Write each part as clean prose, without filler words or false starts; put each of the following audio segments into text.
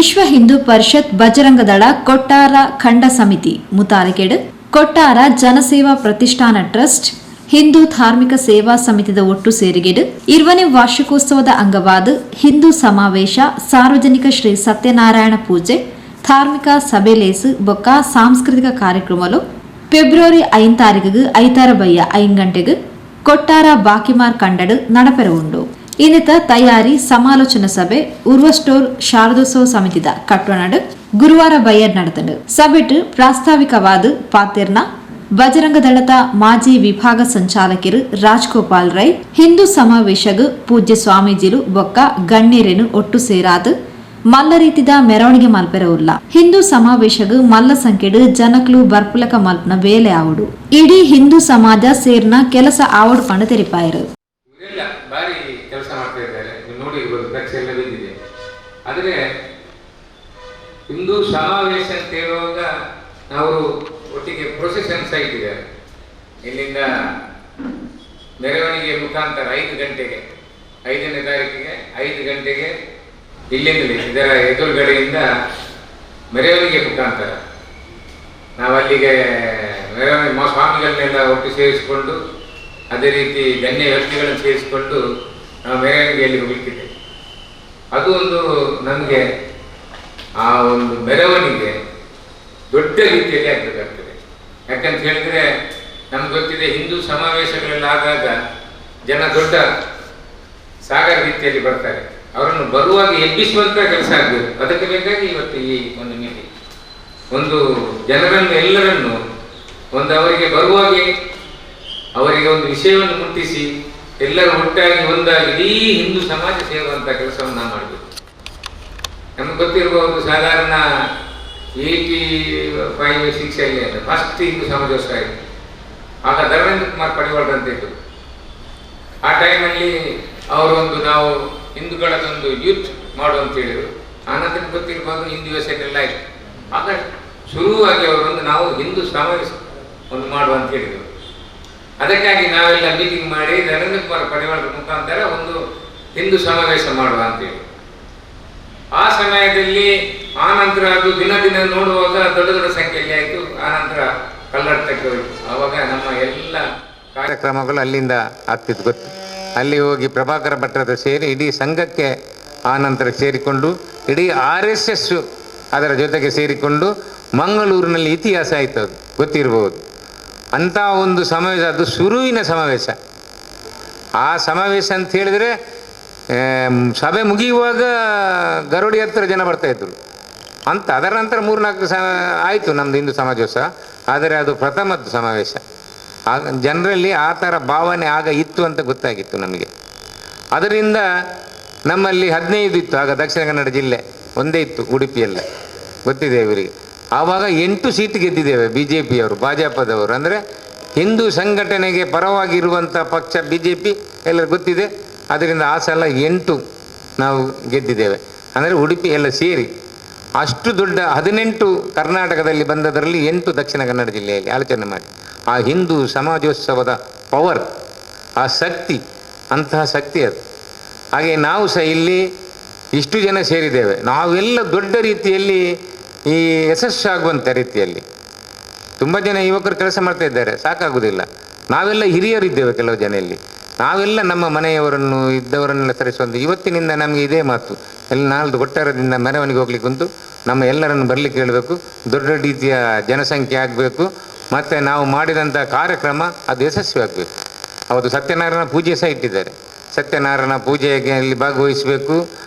ವಿಶ್ವ ಹಿಂದೂ ಪರಿಷತ್ ಬಜರಂಗದಳ ಕೊಟ್ಟಾರ ಖಂಡ ಸಮಿತಿ ಮುತಾಲಿಕೆಡ್ ಕೊಟ್ಟಾರ ಜನಸೇವಾ ಪ್ರತಿಷ್ಠಾನ ಟ್ರಸ್ಟ್ ಹಿಂದೂ ಧಾರ್ಮಿಕ ಸೇವಾ ಸಮಿತಿದ ಒಟ್ಟು ಸೇರಿಗೆಡ್ 20ನೇ ವಾರ್ಷಿಕೋತ್ಸವದ ಅಂಗವಾದ ಹಿಂದೂ ಸಮಾವೇಶ, ಸಾರ್ವಜನಿಕ ಶ್ರೀ ಸತ್ಯನಾರಾಯಣ ಪೂಜೆ, ಧಾರ್ಮಿಕ ಸಭೆ ಲೇಸು ಬೊಕ್ಕ ಸಾಂಸ್ಕೃತಿಕ ಕಾರ್ಯಕ್ರಮಲು ಫೆಬ್ರವರಿ 5 ತಾರೀಕಿಗೆ ಐತಾರ ಬಯ್ಯ 5 ಗಂಟೆಗೆ ಕೊಟ್ಟಾರ ಬಾಕಿಮಾರ್ ಕಂಡಡು ನಡಪೆರ ಉಂಡು. ಇನ್ನಿತ ತಯಾರಿ ಸಮಾಲೋಚನಾ ಸಭೆ ಉರ್ವಸ್ಟೋರ್ ಶಾರದೋತ್ಸವ ಸಮಿತಿದ ಕಟ್ಟಣಡ್ ಗುರುವಾರ ಬಯ್ಯಡ್ ನಡೆತಂಡು. ಸಭೆಟ್ ಪ್ರಾಸ್ತಾವಿಕವಾದ ಪಾತೆರ್ನ ಬಜರಂಗ ದಳದ ಮಾಜಿ ವಿಭಾಗ ಸಂಚಾಲಕರು ರಾಜ್ಗೋಪಾಲ್ ರೈ, ಹಿಂದೂ ಸಮಾವೇಶಗ್ ಪೂಜ್ಯ ಸ್ವಾಮೀಜಿಲು ಬೊಕ್ಕ ಗಣ್ಯರೇನು ಒಟ್ಟು ಸೇರಾದು ಮಲ್ಲ ರೀತಿದ ಮೆರವಣಿಗೆ ಮಲ್ಪೆರ ಉಲ್ಲ. ಹಿಂದೂ ಸಮಾವೇಶಗ್ ಮಲ್ಲ ಸಂಖ್ಯೆಡ್ ಜನಕ್ಲು ಬರ್ಪುಲಕ ಮಲ್ಪನ ಬೇಲೆ ಆವಡು, ಇಡೀ ಹಿಂದೂ ಸಮಾಜ ಸೇರ್ನ ಕೆಲಸ ಆವಡು ಪಂಡ ತೆರಿಪಾಯರು. ಇವರೆಲ್ಲ ಭಾರಿ ಕೆಲಸ ಮಾಡ್ತಾ ಇದ್ದಾರೆ. ನೀವು ನೋಡಿರ್ಬೋದು, ಫ್ಲೆಕ್ಸ್ ಎಲ್ಲ ಬಿದ್ದಿದೆ. ಆದರೆ ಹಿಂದೂ ಸಮಾವೇಶ ಅಂತ ಹೇಳುವಾಗ ನಾವು ಒಟ್ಟಿಗೆ ಪ್ರೊಸೆಷನ್ ಸಹ ಇಟ್ಟಿದ್ದಾರೆ. ಇಲ್ಲಿಂದ ಮೆರವಣಿಗೆ ಮುಖಾಂತರ 5 ಗಂಟೆಗೆ, 5ನೇ ತಾರೀಕಿಗೆ 5 ಗಂಟೆಗೆ ಇಲ್ಲಿಂದಲೇ ಇದರ ಎದುರುಗಡೆಯಿಂದ ಮೆರವಣಿಗೆ ಮುಖಾಂತರ ನಾವು ಅಲ್ಲಿಗೆ ಮೆರವಣಿಗೆ ಸ್ವಾಮಿಗಳನ್ನೆಲ್ಲ ಒಟ್ಟು ಸೇರಿಸಿಕೊಂಡು, ಅದೇ ರೀತಿ ಗಣ್ಯ ವ್ಯಕ್ತಿಗಳನ್ನು ಸೇರಿಸಿಕೊಂಡು ನಾವು ಮೆರವಣಿಗೆಯಲ್ಲಿ ಹೋಗಲಿಕ್ಕಿದೆ. ಅದು ಒಂದು ನಮಗೆ ಆ ಒಂದು ಮೆರವಣಿಗೆ ದೊಡ್ಡ ರೀತಿಯಲ್ಲಿ ಆಗಬೇಕಾಗ್ತದೆ. ಯಾಕಂತ ಹೇಳಿದ್ರೆ ನಮ್ಗೆ ಗೊತ್ತಿದೆ, ಹಿಂದೂ ಸಮಾವೇಶಗಳೆಲ್ಲ ಆದಾಗ ಜನ ದೊಡ್ಡ ಸಾಗರ ರೀತಿಯಲ್ಲಿ ಬರ್ತಾರೆ. ಅವರನ್ನು ಬರುವಾಗ ಎಬ್ಬಿಸುವಂತ ಕೆಲಸ ಆಗಬೇಕು. ಅದಕ್ಕೆ ಬೇಕಾಗಿ ಇವತ್ತು ಈ ಒಂದು ಮೀಟಿಂಗ್. ಒಂದು ಜನರನ್ನು ಎಲ್ಲರನ್ನು ಒಂದು ಅವರಿಗೆ ಬರುವಾಗೆ ಅವರಿಗೆ ಒಂದು ವಿಷಯವನ್ನು ಮುಟ್ಟಿಸಿ, ಎಲ್ಲರೂ ಒಟ್ಟಾಗಿ ಒಂದಾಗಿ ಇಡೀ ಹಿಂದೂ ಸಮಾಜ ಸೇರುವಂತ ಕೆಲಸವನ್ನು ನಾವು ಮಾಡಬೇಕು. ನಮ್ಗೆ ಗೊತ್ತಿರಬಹುದು, ಸಾಧಾರಣ 85 6 ಅಲ್ಲಿ ಅಂತ ಫಸ್ಟ್ ಹಿಂದೂ ಸಮಾಜೋತ್ಸವ ಆಯಿತು. ಆಗ ಧರ್ಮೇಂದ್ರ ಕುಮಾರ್ ಪಡಿವಾಳ್ ಅಂತ ಇದ್ದರು. ಆ ಟೈಮಲ್ಲಿ ಅವರೊಂದು ನಾವು ಹಿಂದೂಗಳದೊಂದು ಯೂತ್ ಮಾಡು ಅಂತ ಹೇಳಿದರು. ಆನಂತರ ಗೊತ್ತಿರ್ಬೋದು, ಹಿಂದೂ ಎಲ್ಲ ಆಯಿತು. ಆಗ ಶುರುವಾಗಿ ಅವರೊಂದು ನಾವು ಹಿಂದೂ ಸಮಾವೇಶ ಒಂದು ಮಾಡುವ ಅಂತ ಹೇಳಿದರು. ಅದಕ್ಕಾಗಿ ನಾವೆಲ್ಲ ಮೀಟಿಂಗ್ ಮಾಡಿ ಧರ್ಮೇಂದ್ರ ಕುಮಾರ್ ಪಡಿವಾಳರ ಮುಖಾಂತರ ಒಂದು ಹಿಂದೂ ಸಮಾವೇಶ ಮಾಡುವ ಅಂತೇಳಿ. ಆ ಸಮಯದಲ್ಲಿ ಆ ನಂತರ ಅದು ದಿನ ದಿನ ನೋಡುವಾಗ ದೊಡ್ಡ ದೊಡ್ಡ ಸಂಖ್ಯೆಯಲ್ಲಿ ಆಯಿತು. ಆ ನಂತರ ಕಲ್ಲಡ್ಕಕ್ಕೆ ಹೋಯಿತು. ಆವಾಗ ನಮ್ಮ ಎಲ್ಲ ಕಾರ್ಯಕ್ರಮಗಳು ಅಲ್ಲಿಂದ ಆಗ್ತಿತ್ತು, ಗೊತ್ತು. ಅಲ್ಲಿ ಹೋಗಿ ಪ್ರಭಾಕರ ಭಟ್ರ ಹತ್ರ ಸೇರಿ, ಇಡೀ ಸಂಘಕ್ಕೆ ಆ ನಂತರ ಸೇರಿಕೊಂಡು, ಇಡೀ ಆರ್ಎಸ್ಎಸ್ ಅದರ ಜೊತೆಗೆ ಸೇರಿಕೊಂಡು ಮಂಗಳೂರಿನಲ್ಲಿ ಇತಿಹಾಸ ಆಯಿತು. ಅದು ಗೊತ್ತಿರಬಹುದು. ಅಂಥ ಒಂದು ಸಮಾವೇಶ ಅದು, ಶುರುವಿನ ಸಮಾವೇಶ. ಆ ಸಮಾವೇಶ ಅಂತ ಹೇಳಿದರೆ ಸಭೆ ಮುಗಿಯುವಾಗ ಗರೋಡಿ ಹತ್ತಿರ ಜನ ಬರ್ತಾ ಇದ್ರು ಅಂತ. ಅದರ ನಂತರ ಮೂರ್ನಾಲ್ಕು ಸ ಆಯಿತು ನಮ್ಮದು ಹಿಂದೂ ಸಮಾಜೋತ್ಸವ. ಆದರೆ ಅದು ಪ್ರಥಮದ್ದು ಸಮಾವೇಶ. ಆಗ ಜನರಲ್ಲಿ ಆ ಥರ ಭಾವನೆ ಆಗ ಇತ್ತು ಅಂತ ಗೊತ್ತಾಗಿತ್ತು ನಮಗೆ. ಅದರಿಂದ ನಮ್ಮಲ್ಲಿ 15 ಇತ್ತು. ಆಗ ದಕ್ಷಿಣ ಕನ್ನಡ ಜಿಲ್ಲೆ ಒಂದೇ ಇತ್ತು, ಉಡುಪಿಯಲ್ಲ, ಗೊತ್ತಿದೆ ಇವರಿಗೆ. ಆವಾಗ 8 ಸೀಟ್ ಗೆದ್ದಿದ್ದೇವೆ ಬಿಜೆಪಿಯವರು, ಭಾಜಪದವರು. ಅಂದರೆ ಹಿಂದೂ ಸಂಘಟನೆಗೆ ಪರವಾಗಿರುವಂಥ ಪಕ್ಷ ಬಿಜೆಪಿ, ಎಲ್ಲರಿಗೂ ಗೊತ್ತಿದೆ. ಅದರಿಂದ ಆ ಸಲ 8 ನಾವು ಗೆದ್ದಿದ್ದೇವೆ. ಅಂದರೆ ಉಡುಪಿ ಎಲ್ಲ ಸೇರಿ ಅಷ್ಟು ದೊಡ್ಡ 18 ಕರ್ನಾಟಕದಲ್ಲಿ ಬಂದದರಲ್ಲಿ 8 ದಕ್ಷಿಣ ಕನ್ನಡ ಜಿಲ್ಲೆಯಲ್ಲಿ. ಆಲೋಚನೆ ಮಾಡಿ, ಆ ಹಿಂದೂ ಸಮಾಜೋತ್ಸವದ ಪವರ್, ಆ ಶಕ್ತಿ, ಅಂತಹ ಶಕ್ತಿ ಅದು. ಹಾಗೆ ನಾವು ಸಹ ಇಲ್ಲಿ ಇಷ್ಟು ಜನ ಸೇರಿದ್ದೇವೆ. ನಾವೆಲ್ಲ ದೊಡ್ಡ ರೀತಿಯಲ್ಲಿ ಈ ಯಶಸ್ಸಾಗುವಂಥ ರೀತಿಯಲ್ಲಿ ತುಂಬ ಜನ ಯುವಕರು ಕೆಲಸ ಮಾಡ್ತಾ ಇದ್ದಾರೆ, ಸಾಕಾಗುವುದಿಲ್ಲ. ನಾವೆಲ್ಲ ಹಿರಿಯರಿದ್ದೇವೆ ಕೆಲವು ಜನ ಇಲ್ಲಿ. ನಾವೆಲ್ಲ ನಮ್ಮ ಮನೆಯವರನ್ನು ಇದ್ದವರನ್ನೆಲ್ಲ ತರಿಸುವಂಥ ಇವತ್ತಿನಿಂದ ನಮಗೆ ಇದೇ ಮಾತು. ಎಲ್ಲ ನಾಲ್ದು ಕೊಟ್ಟಾರದಿಂದ ಮೆರವಣಿಗೆ ಹೋಗ್ಲಿಕ್ಕೆ ಉಂಟು. ನಮ್ಮ ಎಲ್ಲರನ್ನು ಬರಲಿಕ್ಕೆ ಹೇಳಬೇಕು. ದೊಡ್ಡ ರೀತಿಯ ಜನಸಂಖ್ಯೆ ಆಗಬೇಕು ಮತ್ತು ನಾವು ಮಾಡಿದಂಥ ಕಾರ್ಯಕ್ರಮ ಅದು ಯಶಸ್ವಿ ಆಗಬೇಕು. ಅವತ್ತು ಸತ್ಯನಾರಾಯಣ ಪೂಜೆ ಸಹ ಇಟ್ಟಿದ್ದಾರೆ. ಸತ್ಯನಾರಾಯಣ ಪೂಜೆಗೆ ಅಲ್ಲಿ ಭಾಗವಹಿಸಬೇಕು.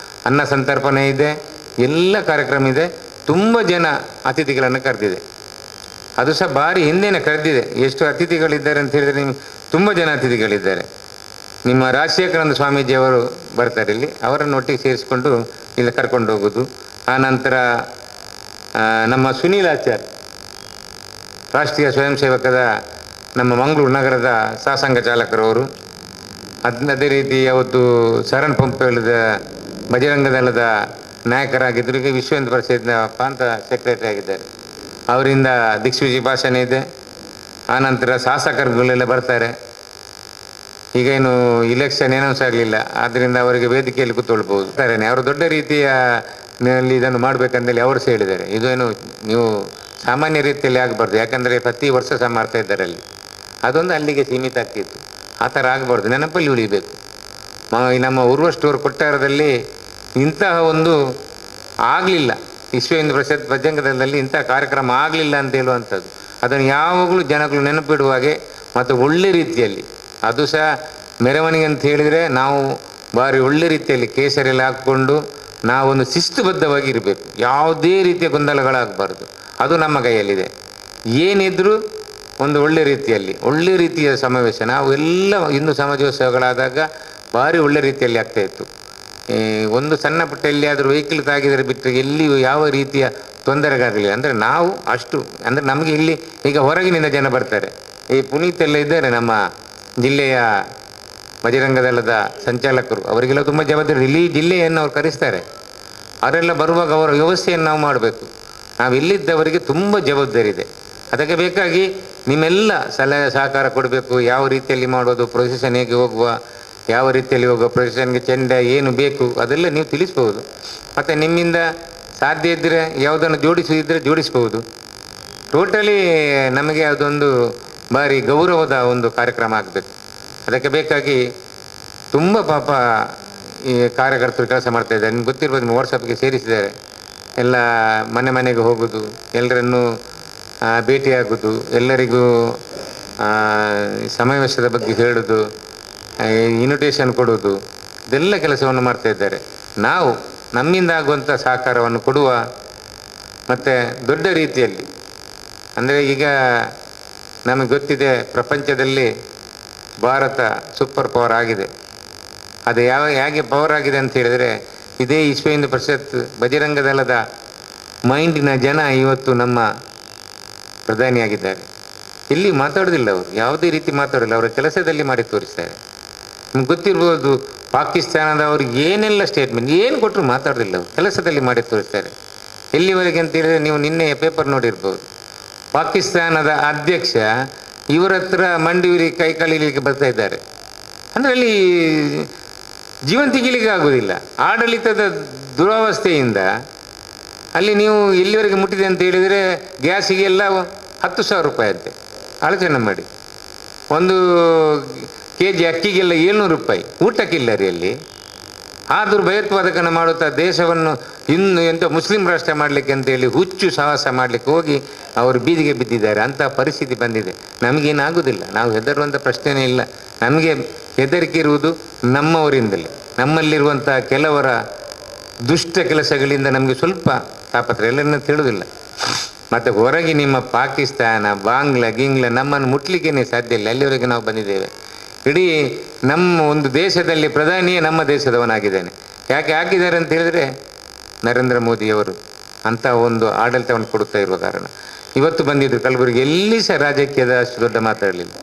ಅನ್ನ ಸಂತರ್ಪಣೆ ಇದೆ, ಎಲ್ಲ ಕಾರ್ಯಕ್ರಮ ಇದೆ. ತುಂಬ ಜನ ಅತಿಥಿಗಳನ್ನು ಕರೆದಿದೆ. ಅದು ಸಹ ಭಾರಿ ಹಿಂದೆನೇ ಕರೆದಿದೆ. ಎಷ್ಟು ಅತಿಥಿಗಳಿದ್ದಾರೆ ಅಂತ ಹೇಳಿದರೆ ನಿಮ್ಗೆ ತುಂಬ ಜನ ಅತಿಥಿಗಳಿದ್ದಾರೆ. ನಿಮ್ಮ ರಾಜಶೇಖರಾನಂದ ಸ್ವಾಮೀಜಿಯವರು ಬರ್ತಾರೆ ಇಲ್ಲಿ. ಅವರನ್ನು ಒಟ್ಟಿಗೆ ಸೇರಿಸಿಕೊಂಡು ಇಲ್ಲಿ ಕರ್ಕೊಂಡು ಹೋಗೋದು. ಆ ನಂತರ ನಮ್ಮ ಸುನೀಲ್ ಆಚಾರ್, ರಾಷ್ಟ್ರೀಯ ಸ್ವಯಂ ಸೇವಕದ ನಮ್ಮ ಮಂಗಳೂರು ನಗರದ ಸಹಸಂಘ ಚಾಲಕರವರು. ಅದೇ ರೀತಿ ಅವತ್ತು ಶರಣ್ ಪಂಪೇಳದ ಬಜರಂಗ ದಳದ ನಾಯಕರಾಗಿದ್ದರು. ಈಗ ವಿಶ್ವ ಹಿಂದೂ ಪರಿಷತ್ನ ಪ್ರಾಂತ ಸೆಕ್ರೆಟರಿ ಆಗಿದ್ದಾರೆ. ಅವರಿಂದ ದಿಕ್ಸೂಚಿ ಭಾಷಣ ಇದೆ. ಆನಂತರ ಶಾಸಕರುಗಳೆಲ್ಲ ಬರ್ತಾರೆ. ಈಗ ಏನು ಇಲೆಕ್ಷನ್ ಏನೂ ಆಗಲಿಲ್ಲ, ಆದ್ದರಿಂದ ಅವರಿಗೆ ವೇದಿಕೆಯಲ್ಲಿ ಕೂತ್ಕೊಳ್ಬೋದು. ಅವರು ದೊಡ್ಡ ರೀತಿಯ ಇದನ್ನು ಮಾಡಬೇಕಂದೇಳಿ ಅವರು ಸಹ ಹೇಳಿದ್ದಾರೆ. ಇದೇನು ನೀವು ಸಾಮಾನ್ಯ ರೀತಿಯಲ್ಲಿ ಆಗಬಾರ್ದು, ಯಾಕಂದರೆ ಪ್ರತಿ ವರ್ಷ ಸಹ ಮಾಡ್ತಾ ಇದ್ದಾರೆ ಅಲ್ಲಿ, ಅದೊಂದು ಅಲ್ಲಿಗೆ ಸೀಮಿತ ಆಗ್ತಿತ್ತು. ಆ ಥರ ಆಗಬಾರ್ದು, ನೆನಪಲ್ಲಿ ಉಳಿಬೇಕು. ನಮ್ಮ ಉರ್ವ ಸ್ಟೋರ್ ಕೊಟ್ಟಾರದಲ್ಲಿ ಇಂತಹ ಒಂದು ಆಗಲಿಲ್ಲ, ವಿಶ್ವ ಹಿಂದೂ ಪರಿಷತ್ ಬಜರಂಗದಳದಲ್ಲಿ ಇಂಥ ಕಾರ್ಯಕ್ರಮ ಆಗಲಿಲ್ಲ ಅಂತ ಹೇಳುವಂಥದ್ದು ಅದನ್ನು ಯಾವಾಗಲೂ ಜನಗಳು ನೆನಪಿಡುವ ಹಾಗೆ ಮತ್ತು ಒಳ್ಳೆ ರೀತಿಯಲ್ಲಿ. ಅದು ಸಹ ಮೆರವಣಿಗೆ ಅಂತ ಹೇಳಿದರೆ ನಾವು ಭಾರಿ ಒಳ್ಳೆ ರೀತಿಯಲ್ಲಿ ಕೇಸರಿಯಲ್ಲಿ ಹಾಕ್ಕೊಂಡು ನಾವೊಂದು ಶಿಸ್ತುಬದ್ಧವಾಗಿ ಇರಬೇಕು, ಯಾವುದೇ ರೀತಿಯ ಗೊಂದಲಗಳಾಗಬಾರ್ದು. ಅದು ನಮ್ಮ ಕೈಯಲ್ಲಿದೆ. ಏನಿದ್ರೂ ಒಂದು ಒಳ್ಳೆ ರೀತಿಯಲ್ಲಿ ಒಳ್ಳೆ ರೀತಿಯ ಸಮಾವೇಶ. ನಾವು ಎಲ್ಲ ಹಿಂದೂ ಸಮಾಜೋತ್ಸವಗಳಾದಾಗ ಭಾರಿ ಒಳ್ಳೆ ರೀತಿಯಲ್ಲಿ ಆಗ್ತಾಯಿತ್ತು. ಒಂದು ಸಣ್ಣ ಪುಟ್ಟ ಎಲ್ಲಿಯಾದರೂ ವೆಹಿಕಲ್ ತಾಗಿದರೆ ಬಿಟ್ಟರೆ ಎಲ್ಲಿಯೂ ಯಾವ ರೀತಿಯ ತೊಂದರೆಗಾಗಲಿಲ್ಲ. ಅಂದರೆ ನಾವು ಅಷ್ಟು ಅಂದರೆ ನಮಗೆ ಇಲ್ಲಿ ಈಗ ಹೊರಗಿನಿಂದ ಜನ ಬರ್ತಾರೆ. ಈ ಪುನೀತ್ ಎಲ್ಲ ಇದ್ದಾರೆ ನಮ್ಮ ಜಿಲ್ಲೆಯ ಬಜರಂಗದಳದ ಸಂಚಾಲಕರು, ಅವರಿಗೆಲ್ಲ ತುಂಬ ಜವಾಬ್ದಾರಿ. ಇಲ್ಲಿ ಜಿಲ್ಲೆಯನ್ನು ಅವ್ರು ಕರೆಸ್ತಾರೆ, ಅವರೆಲ್ಲ ಬರುವಾಗ ಅವರ ವ್ಯವಸ್ಥೆಯನ್ನು ನಾವು ಮಾಡಬೇಕು. ನಾವು ಇಲ್ಲಿದ್ದವರಿಗೆ ತುಂಬ ಜವಾಬ್ದಾರಿ ಇದೆ. ಅದಕ್ಕೆ ಬೇಕಾಗಿ ನಿಮ್ಮೆಲ್ಲ ಸಲಹೆ ಸಹಕಾರ ಕೊಡಬೇಕು. ಯಾವ ರೀತಿಯಲ್ಲಿ ಮಾಡೋದು, ಪ್ರೊಸೆಷನ್ ಹೇಗೆ ಹೋಗುವ, ಯಾವ ರೀತಿಯಲ್ಲಿ ಹೋಗುವ, ಪ್ರೊಸೆಷನ್ಗೆ ಚೆಂಡ ಏನು ಬೇಕು ಅದೆಲ್ಲ ನೀವು ತಿಳಿಸ್ಬೋದು. ಮತ್ತು ನಿಮ್ಮಿಂದ ಸಾಧ್ಯ ಇದ್ದರೆ ಯಾವುದನ್ನು ಜೋಡಿಸಿದರೆ ಜೋಡಿಸ್ಬೋದು. ಟೋಟಲಿ ನಮಗೆ ಅದೊಂದು ಭಾರಿ ಗೌರವದ ಒಂದು ಕಾರ್ಯಕ್ರಮ ಆಗಬೇಕು. ಅದಕ್ಕೆ ಬೇಕಾಗಿ ತುಂಬ ಪಾಪ ಈ ಕಾರ್ಯಕರ್ತರು ಕೆಲಸ ಮಾಡ್ತಾಯಿದ್ದಾರೆ. ನಿಮ್ಗೆ ಗೊತ್ತಿರ್ಬೋದು, ನಿಮ್ಮ ವಾಟ್ಸಪ್ಗೆ ಸೇರಿಸಿದ್ದಾರೆ. ಎಲ್ಲ ಮನೆ ಮನೆಗೆ ಹೋಗೋದು, ಎಲ್ಲರನ್ನೂ ಭೇಟಿಯಾಗೋದು, ಎಲ್ಲರಿಗೂ ಸಮಾವೇಶದ ಬಗ್ಗೆ ಹೇಳೋದು, ಇನ್ವಿಟೇಷನ್ ಕೊಡೋದು, ಇದೆಲ್ಲ ಕೆಲಸವನ್ನು ಮಾಡ್ತಾಯಿದ್ದಾರೆ. ನಾವು ನಮ್ಮಿಂದ ಆಗುವಂಥ ಸಹಕಾರವನ್ನು ಕೊಡುವ ಮತ್ತು ದೊಡ್ಡ ರೀತಿಯಲ್ಲಿ ಅಂದರೆ ಈಗ ನಮಗೆ ಗೊತ್ತಿದೆ ಪ್ರಪಂಚದಲ್ಲಿ ಭಾರತ ಸೂಪರ್ ಪವರ್ ಆಗಿದೆ. ಅದು ಹೇಗೆ ಪವರ್ ಆಗಿದೆ ಅಂತ ಹೇಳಿದರೆ ಇದೇ ವಿಶ್ವ ಹಿಂದೂ ಪರಿಷತ್ ಬಜರಂಗದಳದ ಮೈಂಡಿನ ಜನ ಇವತ್ತು ನಮ್ಮ ಪ್ರಧಾನಿಯಾಗಿದ್ದಾರೆ. ಇಲ್ಲಿ ಮಾತಾಡೋದಿಲ್ಲ ಅವರು, ಯಾವುದೇ ರೀತಿ ಮಾತಾಡೋದಿಲ್ಲ, ಅವರ ಕೆಲಸದಲ್ಲಿ ಮಾಡಿ ತೋರಿಸ್ತಾರೆ. ನಿಮ್ಗೆ ಗೊತ್ತಿರ್ಬೋದು, ಪಾಕಿಸ್ತಾನದವರು ಏನೆಲ್ಲ ಸ್ಟೇಟ್ಮೆಂಟ್ ಏನು ಕೊಟ್ಟರು ಮಾತಾಡೋದಿಲ್ಲ ಅವರು, ಕೆಲಸದಲ್ಲಿ ಮಾಡಿ ತೋರಿಸ್ತಾರೆ. ಎಲ್ಲಿವರೆಗೆ ಅಂತ ಹೇಳಿದರೆ ನೀವು ನಿನ್ನೆ ಪೇಪರ್ ನೋಡಿರ್ಬೋದು, ಪಾಕಿಸ್ತಾನದ ಅಧ್ಯಕ್ಷ ಇವರ ಹತ್ರ ಮಂಡಿಯೂರಿ ಕೈ ಕಾಲಿಲಿಕ್ಕೆ ಬರ್ತಾ ಇದ್ದಾರೆ. ಅಂದರೆ ಅಲ್ಲಿ ಜೀವನ ತೆಗಿಲಿಕ್ಕೆ ಆಗೋದಿಲ್ಲ. ಆಡಳಿತದ ದುರವಸ್ಥೆಯಿಂದ ಅಲ್ಲಿ ನೀವು ಎಲ್ಲಿವರೆಗೆ ಮುಟ್ಟಿದೆ ಅಂತ ಹೇಳಿದರೆ ಗ್ಯಾಸಿಗೆಲ್ಲ 10,000 ರೂಪಾಯಿ ಅಂತೆ. ಆಲೋಚನೆ ಮಾಡಿ, ಒಂದು ಕೆ ಜಿ ಅಕ್ಕಿಗೆಲ್ಲ 700 ರೂಪಾಯಿ, ಊಟಕ್ಕಿಲ್ಲ ರೀ ಅಲ್ಲಿ. ಆದರೂ ಭಯೋತ್ಪಾದಕನ ಮಾಡುತ್ತಾ ದೇಶವನ್ನು ಇನ್ನು ಎಂಥ ಮುಸ್ಲಿಂ ರಾಷ್ಟ್ರ ಮಾಡಲಿಕ್ಕೆ ಅಂತೇಳಿ ಹುಚ್ಚು ಸಾಹಸ ಮಾಡಲಿಕ್ಕೆ ಹೋಗಿ ಅವರು ಬೀದಿಗೆ ಬಿದ್ದಿದ್ದಾರೆ. ಅಂಥ ಪರಿಸ್ಥಿತಿ ಬಂದಿದೆ. ನಮಗೇನಾಗೋದಿಲ್ಲ, ನಾವು ಹೆದರುವಂಥ ಪ್ರಶ್ನೆಯೇ ಇಲ್ಲ. ನಮಗೆ ಹೆದರಿಕೆ ಇರುವುದು ನಮ್ಮವರಿಂದಲೇ, ನಮ್ಮಲ್ಲಿರುವಂಥ ಕೆಲವರ ದುಷ್ಟ ಕೆಲಸಗಳಿಂದ ನಮಗೆ ಸ್ವಲ್ಪ ತಾಪತ್ರ, ಎಲ್ಲರನ್ನೂ ತಿಳಿದಿಲ್ಲ. ಮತ್ತು ಹೊರಗೆ ನಿಮ್ಮ ಪಾಕಿಸ್ತಾನ, ಬಾಂಗ್ಲಾ ಗಿಂಗ್ಲ ನಮ್ಮನ್ನು ಮುಟ್ಲಿಕ್ಕೇ ಸಾಧ್ಯ ಇಲ್ಲ. ಅಲ್ಲಿವರೆಗೆ ನಾವು ಬಂದಿದ್ದೇವೆ. ಇಡೀ ನಮ್ಮ ಒಂದು ದೇಶದಲ್ಲಿ ಪ್ರಧಾನಿಯೇ ನಮ್ಮ ದೇಶದವನಾಗಿದ್ದಾನೆ. ಯಾಕೆ ಹಾಕಿದ್ದಾರೆ ಅಂತ ಹೇಳಿದರೆ ನರೇಂದ್ರ ಮೋದಿಯವರು ಅಂಥ ಒಂದು ಆಡಳಿತವನ್ನು ಕೊಡುತ್ತಾ ಇರುವ ಕಾರಣ. ಇವತ್ತು ಬಂದಿದ್ದರು ಕಲಬುರಗಿ, ಎಲ್ಲಿ ಸಹ ರಾಜಕೀಯದ ಅಷ್ಟು ದೊಡ್ಡ ಮಾತಾಡಲಿಲ್ಲ.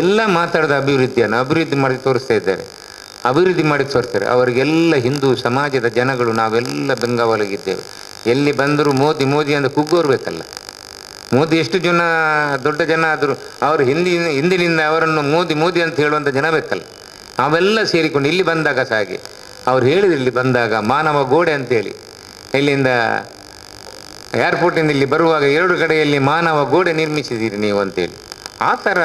ಎಲ್ಲ ಮಾತಾಡೋದು ಅಭಿವೃದ್ಧಿಯನ್ನು ಅಭಿವೃದ್ಧಿ ಮಾಡಿ ತೋರಿಸ್ತಾ ಇದ್ದಾರೆ, ಅಭಿವೃದ್ಧಿ ಮಾಡಿ ತೋರಿಸ್ತಾರೆ. ಅವರಿಗೆಲ್ಲ ಹಿಂದೂ ಸಮಾಜದ ಜನಗಳು ನಾವೆಲ್ಲ ಬೆಂಗಾವಲಾಗಿದ್ದೇವೆ. ಎಲ್ಲಿ ಬಂದರೂ ಮೋದಿ ಮೋದಿ ಅಂತ ಕುಗ್ಗೋರು ಬೇಕಲ್ಲ. ಮೋದಿ ಎಷ್ಟು ಜನ ದೊಡ್ಡ ಜನ ಆದರೂ ಅವರು ಹಿಂದಿನಿಂದ ಅವರನ್ನು ಮೋದಿ ಮೋದಿ ಅಂತ ಹೇಳುವಂಥ ಜನ ಬೇಕಲ್ಲ. ನಾವೆಲ್ಲ ಸೇರಿಕೊಂಡು ಇಲ್ಲಿ ಬಂದಾಗ ಸಹ ಹಾಗೆ ಅವ್ರು ಹೇಳಿದ್ರು, ಇಲ್ಲಿ ಬಂದಾಗ ಮಾನವ ಗೋಡೆ ಅಂತೇಳಿ, ಇಲ್ಲಿಂದ ಏರ್ಪೋರ್ಟಿಂದ ಇಲ್ಲಿ ಬರುವಾಗ ಎರಡು ಕಡೆಯಲ್ಲಿ ಮಾನವ ಗೋಡೆ ನಿರ್ಮಿಸಿದ್ದೀರಿ ನೀವು ಅಂತೇಳಿ. ಆ ಥರ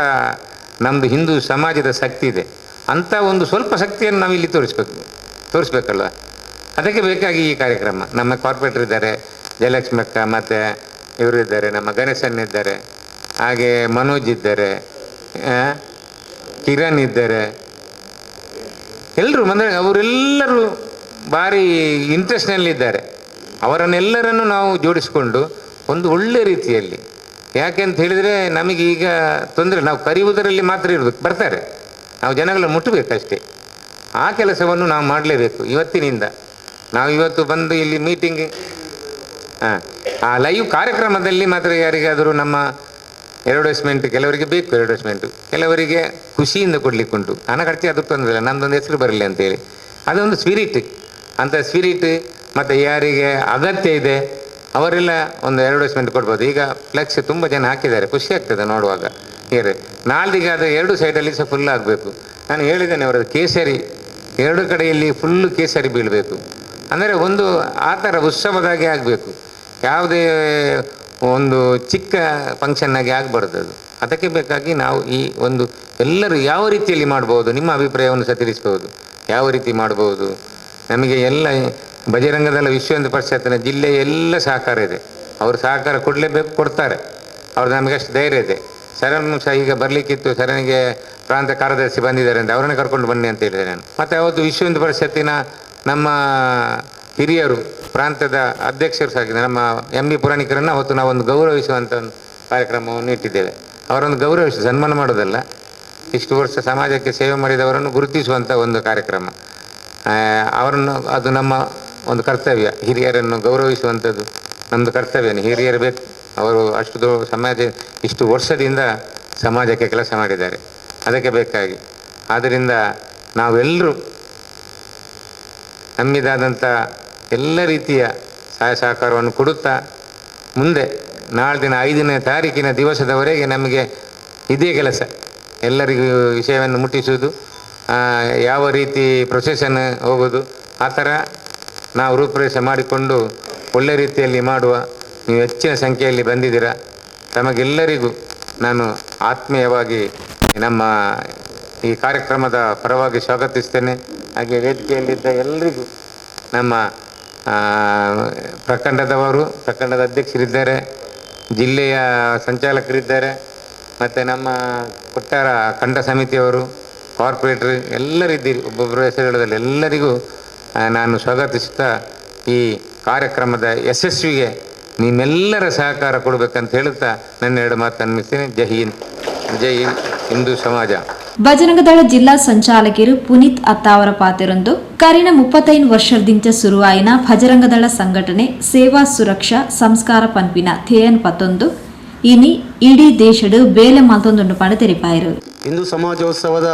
ನಮ್ಮದು ಹಿಂದೂ ಸಮಾಜದ ಶಕ್ತಿ ಇದೆ. ಅಂಥ ಒಂದು ಸ್ವಲ್ಪ ಶಕ್ತಿಯನ್ನು ನಾವು ಇಲ್ಲಿ ತೋರಿಸ್ಬೇಕಲ್ವ. ಅದಕ್ಕೆ ಬೇಕಾಗಿ ಈ ಕಾರ್ಯಕ್ರಮ. ನಮ್ಮ ಕಾರ್ಪೊರೇಟರ್ ಇದ್ದಾರೆ, ಜಯಲಕ್ಷ್ಮಕ್ಕ, ಮತ್ತು ಇವರು ಇದ್ದಾರೆ, ನಮ್ಮ ಗಣೇಶನ್ ಇದ್ದಾರೆ, ಹಾಗೆ ಮನೋಜ್ ಇದ್ದಾರೆ, ಕಿರಣ್ ಇದ್ದಾರೆ, ಎಲ್ಲರೂ ಅಂದರೆ ಅವರೆಲ್ಲರೂ ಭಾರಿ ಇಂಟ್ರೆಸ್ಟ್ನಲ್ಲಿದ್ದಾರೆ. ಅವರನ್ನೆಲ್ಲರನ್ನು ನಾವು ಜೋಡಿಸಿಕೊಂಡು ಒಂದು ಒಳ್ಳೆ ರೀತಿಯಲ್ಲಿ, ಯಾಕೆ ಅಂತ ಹೇಳಿದರೆ ನಮಗೀಗ ತೊಂದರೆ, ನಾವು ಕರೆಯುವುದರಲ್ಲಿ ಮಾತ್ರ ಇರಬೇಕು, ಬರ್ತಾರೆ, ನಾವು ಜನಗಳ ಮುಟ್ಟಬೇಕಷ್ಟೇ. ಆ ಕೆಲಸವನ್ನು ನಾವು ಮಾಡಲೇಬೇಕು ಇವತ್ತಿನಿಂದ. ನಾವು ಇವತ್ತು ಬಂದು ಇಲ್ಲಿ ಮೀಟಿಂಗ್, ಹಾಂ, ಆ ಲೈವ್ ಕಾರ್ಯಕ್ರಮದಲ್ಲಿ ಮಾತ್ರ ಯಾರಿಗಾದರೂ ನಮ್ಮ ಅಡ್ವರ್ಟೈಸ್ಮೆಂಟ್ ಕೆಲವರಿಗೆ ಬೇಕು, ಅಡ್ವರ್ಟೈಸ್ಮೆಂಟು ಕೆಲವರಿಗೆ ಖುಷಿಯಿಂದ ಕೊಡಲಿಕ್ಕುಂಟು, ಹಣ ಖರ್ಚು ಅದು ತೊಂದರೆ ಇಲ್ಲ, ನಮ್ಮದೊಂದು ಹೆಸರು ಬರಲಿ ಅಂತೇಳಿ, ಅದೊಂದು ಸ್ಪಿರಿಟ್, ಅಂಥ ಸ್ಪಿರಿಟ್. ಮತ್ತು ಯಾರಿಗೆ ಅಗತ್ಯ ಇದೆ ಅವರೆಲ್ಲ ಒಂದು ಅಡ್ವರ್ಟೈಸ್ಮೆಂಟ್ ಕೊಡ್ಬೋದು. ಈಗ ಫ್ಲೆಕ್ಸ್ ತುಂಬ ಜನ ಹಾಕಿದ್ದಾರೆ, ಖುಷಿ ಆಗ್ತದೆ ನೋಡುವಾಗ. ಹೇಳಿ ನಾಲ್ದಿಗೆ ಆದರೆ ಎರಡು ಸೈಡಲ್ಲಿ ಸಹ ಫುಲ್ ಆಗಬೇಕು. ನಾನು ಹೇಳಿದ್ದೇನೆ ಅವರದ್ದು ಕೇಸರಿ ಎರಡು ಕಡೆಯಲ್ಲಿ ಫುಲ್ಲು ಕೇಸರಿ ಬೀಳಬೇಕು. ಅಂದರೆ ಒಂದು ಆ ಥರ ಉತ್ಸವದಾಗೆ ಆಗಬೇಕು, ಯಾವುದೇ ಒಂದು ಚಿಕ್ಕ ಫಂಕ್ಷನ್ನಾಗಿ ಆಗಬಾರ್ದು ಅದು. ಅದಕ್ಕೆ ಬೇಕಾಗಿ ನಾವು ಈ ಒಂದು ಎಲ್ಲರೂ ಯಾವ ರೀತಿಯಲ್ಲಿ ಮಾಡ್ಬೋದು, ನಿಮ್ಮ ಅಭಿಪ್ರಾಯವನ್ನು ಸಹ ತಿಳಿಸ್ಬೋದು, ಯಾವ ರೀತಿ ಮಾಡ್ಬೋದು. ನಮಗೆ ಎಲ್ಲ ಬಜರಂಗದಳ ವಿಶ್ವ ಹಿಂದೂ ಪರಿಷತ್ತಿನ ಜಿಲ್ಲೆಯ ಎಲ್ಲ ಸಹಕಾರ ಇದೆ, ಅವರು ಸಹಕಾರ ಕೊಡಲೇಬೇಕು, ಕೊಡ್ತಾರೆ. ಅವ್ರು ನಮಗೆ ಅಷ್ಟು ಧೈರ್ಯ ಇದೆ. ಶರಣ್ ಸಹ ಈಗ ಬರಲಿಕ್ಕಿತ್ತು, ಶರಣಿಗೆ ಪ್ರಾಂತ ಕಾರ್ಯದರ್ಶಿ ಬಂದಿದ್ದಾರೆ ಅಂತ ಅವರನ್ನೇ ಕರ್ಕೊಂಡು ಬನ್ನಿ ಅಂತ ಹೇಳಿದೆ ನಾನು. ಮತ್ತು ಅವತ್ತು ವಿಶ್ವ ಹಿಂದೂ ಪರಿಷತ್ತಿನ ನಮ್ಮ ಹಿರಿಯರು ಪ್ರಾಂತದ ಅಧ್ಯಕ್ಷರು ಸಹ ನಮ್ಮ ಎಂ ಬಿ ಪುರಾಣಿಕರನ್ನು ಅವತ್ತು ನಾವೊಂದು ಗೌರವಿಸುವಂಥ ಒಂದು ಕಾರ್ಯಕ್ರಮವನ್ನು ಇಟ್ಟಿದ್ದೇವೆ. ಅವರನ್ನು ಗೌರವಿಸಿ ಸನ್ಮಾನ ಮಾಡೋದಲ್ಲ, ಇಷ್ಟು ವರ್ಷ ಸಮಾಜಕ್ಕೆ ಸೇವೆ ಮಾಡಿದವರನ್ನು ಗುರುತಿಸುವಂಥ ಒಂದು ಕಾರ್ಯಕ್ರಮ. ಅವರನ್ನು ಅದು ನಮ್ಮ ಒಂದು ಕರ್ತವ್ಯ, ಹಿರಿಯರನ್ನು ಗೌರವಿಸುವಂಥದ್ದು ನಮ್ಮದು ಕರ್ತವ್ಯ. ಹಿರಿಯರು ಬೇಕು, ಅವರು ಅಷ್ಟು ಸಮಾಜ ಇಷ್ಟು ವರ್ಷದಿಂದ ಸಮಾಜಕ್ಕೆ ಕೆಲಸ ಮಾಡಿದ್ದಾರೆ, ಅದಕ್ಕೆ ಬೇಕಾಗಿ. ಆದ್ದರಿಂದ ನಾವೆಲ್ಲರೂ ನಮ್ಮಿದಾದಂಥ ಎಲ್ಲ ರೀತಿಯ ಸಹಾಯ ಸಹಕಾರವನ್ನು ಕೊಡುತ್ತಾ ಮುಂದೆ ನಾಳೆ ದಿನ 5ನೇ ತಾರೀಕಿನ ದಿವಸದವರೆಗೆ ನಮಗೆ ಇದೇ ಕೆಲಸ, ಎಲ್ಲರಿಗೂ ವಿಷಯವನ್ನು ಮುಟ್ಟಿಸುವುದು, ಯಾವ ರೀತಿ ಪ್ರೊಸೆಷನ್ ಹೋಗೋದು ಆ ಥರ ನಾವು ರೂಪುರೇಷೆ ಮಾಡಿಕೊಂಡು ಒಳ್ಳೆ ರೀತಿಯಲ್ಲಿ ಮಾಡುವ. ನೀವು ಹೆಚ್ಚಿನ ಸಂಖ್ಯೆಯಲ್ಲಿ ಬಂದಿದ್ದೀರಾ, ತಮಗೆಲ್ಲರಿಗೂ ನಾನು ಆತ್ಮೀಯವಾಗಿ ನಮ್ಮ ಈ ಕಾರ್ಯಕ್ರಮದ ಪರವಾಗಿ ಸ್ವಾಗತಿಸ್ತೇನೆ. ಹಾಗೆ ವೇದಿಕೆಯಲ್ಲಿದ್ದ ಎಲ್ಲರಿಗೂ ನಮ್ಮ ಪ್ರಖಂಡದವರು, ಪ್ರಖಂಡದ ಅಧ್ಯಕ್ಷರಿದ್ದಾರೆ, ಜಿಲ್ಲೆಯ ಸಂಚಾಲಕರಿದ್ದಾರೆ, ಮತ್ತು ನಮ್ಮ ಕೊಟ್ಟಾರ ಖಂಡ ಸಮಿತಿಯವರು, ಕಾರ್ಪೊರೇಟರ್ ಎಲ್ಲರಿದ್ದೀರಿ, ಒಬ್ಬೊಬ್ಬರ ಹೆಸರುಗಳಲ್ಲಿ ಎಲ್ಲರಿಗೂ ನಾನು ಸ್ವಾಗತಿಸುತ್ತಾ ಈ ಕಾರ್ಯಕ್ರಮದ ಯಶಸ್ವಿಗೆ ನಿಮ್ಮೆಲ್ಲರ ಸಹಕಾರ ಕೊಡಬೇಕಂತ ಹೇಳುತ್ತಾ ನನ್ನ ಎರಡು ಮಾತನ್ನು ಮುಗಿಸ್ತೇನೆ. ಜೈ ಹಿಂದ್, ಜೈ ಹಿಂದೂ ಸಮಾಜ. ಬಜರಂಗದಳ ಜಿಲ್ಲಾ ಸಂಚಾಲಕರು ಪುನೀತ್ ಅತ್ತಾವರ ಪಾತೆರೊಂದು ಕರಿನ 35 ವರ್ಷದಿಂಚ ಸುರುವಾಯಿನ ಭಜರಂಗದಳ ಸಂಘಟನೆ ಸೇವಾ ಸುರಕ್ಷಾ ಸಂಸ್ಕಾರ ಪನ್ಪಿನ ಥೇಯನ್ ಪತ್ತೊಂದು ಇನಿ ಇಡೀ ದೇಶಡು ಬೇಲೆ ಮಲ್ತೊಂದುಂಡು ಪಂಡ ತೆರಿಪಾಯರು. ಹಿಂದೂ ಸಮಾಜೋತ್ಸವದ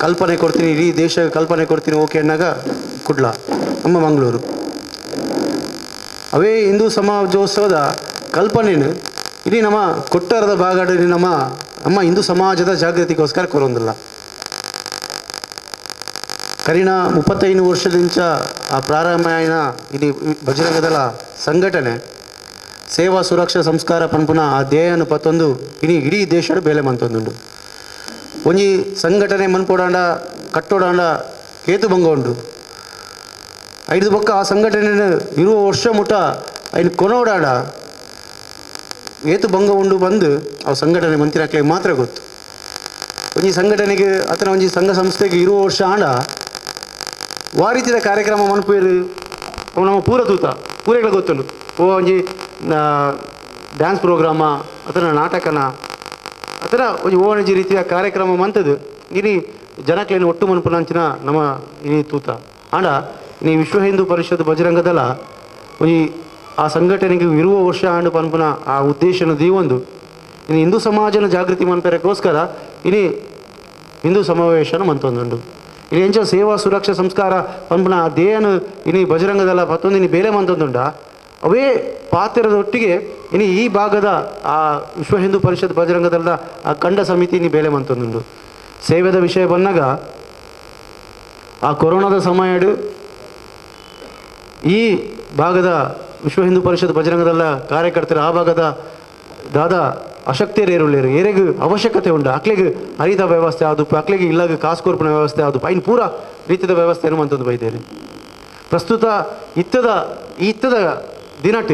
ಕಲ್ಪನೆ ಕೊಡ್ತೀನಿ, ಇಡೀ ದೇಶ ಕಲ್ಪನೆ ಕೊಡ್ತೀನಿ ಓಕೆ ಅನ್ನಾಗ ಕುಡ್ಲ ನಮ್ಮ ಮಂಗಳೂರು ಅವೇ ಹಿಂದೂ ಸಮಾಜೋತ್ಸವದ ಕಲ್ಪನೆನು ಇಡೀ ನಮ್ಮ ಕೊಟ್ಟಾರದ ಭಾಗಡಿ ನಮ್ಮ ನಮ್ಮ ಹಿಂದೂ ಸಮಾಜದ ಜಾಗೃತಿಗೋಸ್ಕರ ಕೊರೊಂದಿಲ್ಲ. ಕರಿನ 35 ವರ್ಷದಿಂಚ ಆ ಪ್ರಾರಂಭ ಇಲ್ಲಿ ಬಜರಂಗದಳ ಸಂಘಟನೆ ಸೇವಾ ಸುರಕ್ಷಾ ಸಂಸ್ಕಾರ ಪನ್ಪುನ ಆ ಧ್ಯೇಯನು ಪತ್ತೊಂದು ಇಡೀ ಇಡೀ ದೇಶಡು ಬೇಲೆ ಮಂತೊಂದುಂಡು. ಒಂಜಿ ಸಂಘಟನೆ ಮನ್ಪೋಡಾಂಡ ಕಟ್ಟೋಡಾಂಡ ಕೇತು ಭಂಗ ಉಂಡು. ಐದು ಬೊಕ್ಕ ಆ ಸಂಘಟನೆ ಇರುವ ವರ್ಷ ಮುಟ ಐನು ಕೊನೋಡಾಂಡ ಏತು ಭಂಗ ಉಂಡು ಬಂದು ಆ ಸಂಘಟನೆ ಮಂತಿನಾಕ್ಲೆ ಮಾತ್ರ ಗೊತ್ತು. ಒಂಜಿ ಸಂಘಟನೆಗೆ ಅತನ ಒಂಜಿ ಸಂಘ ಸಂಸ್ಥೆಗೆ ಇರುವ ವರ್ಷ ಆಂಡ ವಾರೀತಿದ ಕಾರ್ಯಕ್ರಮ ಮನ್ಪೇರು ಅವು ನಮ್ಮ ಪೂರ ತೂತ ಪೂರೆಗಳ ಗೊತ್ತುಂಡು. ಓ ಒಂಜಿ ಡ್ಯಾನ್ಸ್ ಪ್ರೋಗ್ರಾಮ ಅತನ ನಾಟಕನ ಅತನ ಒಂಜಿ ಓ ಒಂಜಿ ರೀತಿಯ ಕಾರ್ಯಕ್ರಮ ಮಂತದ್ದು ಇನಿ ಜನಕ್ಲೇನು ಒಟ್ಟು ಮನ್ಪುನಂಚಿನ ನಮ್ಮ ಇನಿ ತೂತ ಆಂಡ ಇನಿ ವಿಶ್ವ ಹಿಂದೂ ಪರಿಷತ್ ಬಜರಂಗದಳ ಒಂಜಿ ಆ ಸಂಘಟನೆಗೆ ಇರುವ ವರ್ಷ ಆಂಡು ಪನ್ಪುನ ಆ ಉದ್ದೇಶನ ದೀವೊಂದು ಇನಿ ಹಿಂದೂ ಸಮಾಜನ ಜಾಗೃತಿ ಮನ್ಪೆರಕ್ಕೋಸ್ಕರ ಇನಿ ಹಿಂದೂ ಸಮಾವೇಶನ ಮಂತೊಂದುಂಡು. ಇಲ್ಲಿ ಎಂಚ ಸೇವಾ ಸುರಕ್ಷಾ ಸಂಸ್ಕಾರ ಪನ್ಪುನ ಆ ಧ್ಯೇಯನು ಇನಿ ಬಜರಂಗದಳ ಪತ್ತೊಂದು ಇನಿ ಬೇಲೆ ಮಂತೊಂದುಂಡ ಅವೇ ಪಾತ್ರದೊಟ್ಟಿಗೆ ಇನಿ ಈ ಭಾಗದ ಆ ವಿಶ್ವ ಹಿಂದೂ ಪರಿಷತ್ ಬಜರಂಗದಳದ ಆ ಖಂಡ ಸಮಿತಿ ಇನಿ ಬೇಲೆ ಮಂತೊಂದುಂಡು. ಸೇವೆದ ವಿಷಯ ಬಂದಾಗ ಆ ಕೊರೋನಾದ ಸಮಯಡು ಈ ಭಾಗದ ವಿಶ್ವ ಹಿಂದೂ ಪರಿಷತ್ ಬಜರಂಗದಳ ಕಾರ್ಯಕರ್ತರ ಆ ಭಾಗದ ದಾದಾ ಅಶಕ್ತಿಯರೇರುಳ್ಳೇರು ಏರೆಗೂ ಅವಶ್ಯಕತೆ ಉಂಡು ಅಕ್ಲೆಗೆ ಹರಿತ ವ್ಯವಸ್ಥೆ ಆದು ಅಕ್ಲೆಗೆ ಇಲ್ಲಾಗ ಕಾಸು ಕೊರ್ಪಿನ ವ್ಯವಸ್ಥೆ ಆದು ಐನ್ ಪೂರ ರೀತಿಯ ವ್ಯವಸ್ಥೆಯನ್ನು ಮಂತೊಂದು ಬೈದೇನೆ. ಪ್ರಸ್ತುತ ಇತ್ತದ ಇತ್ತದ ದಿನಟ್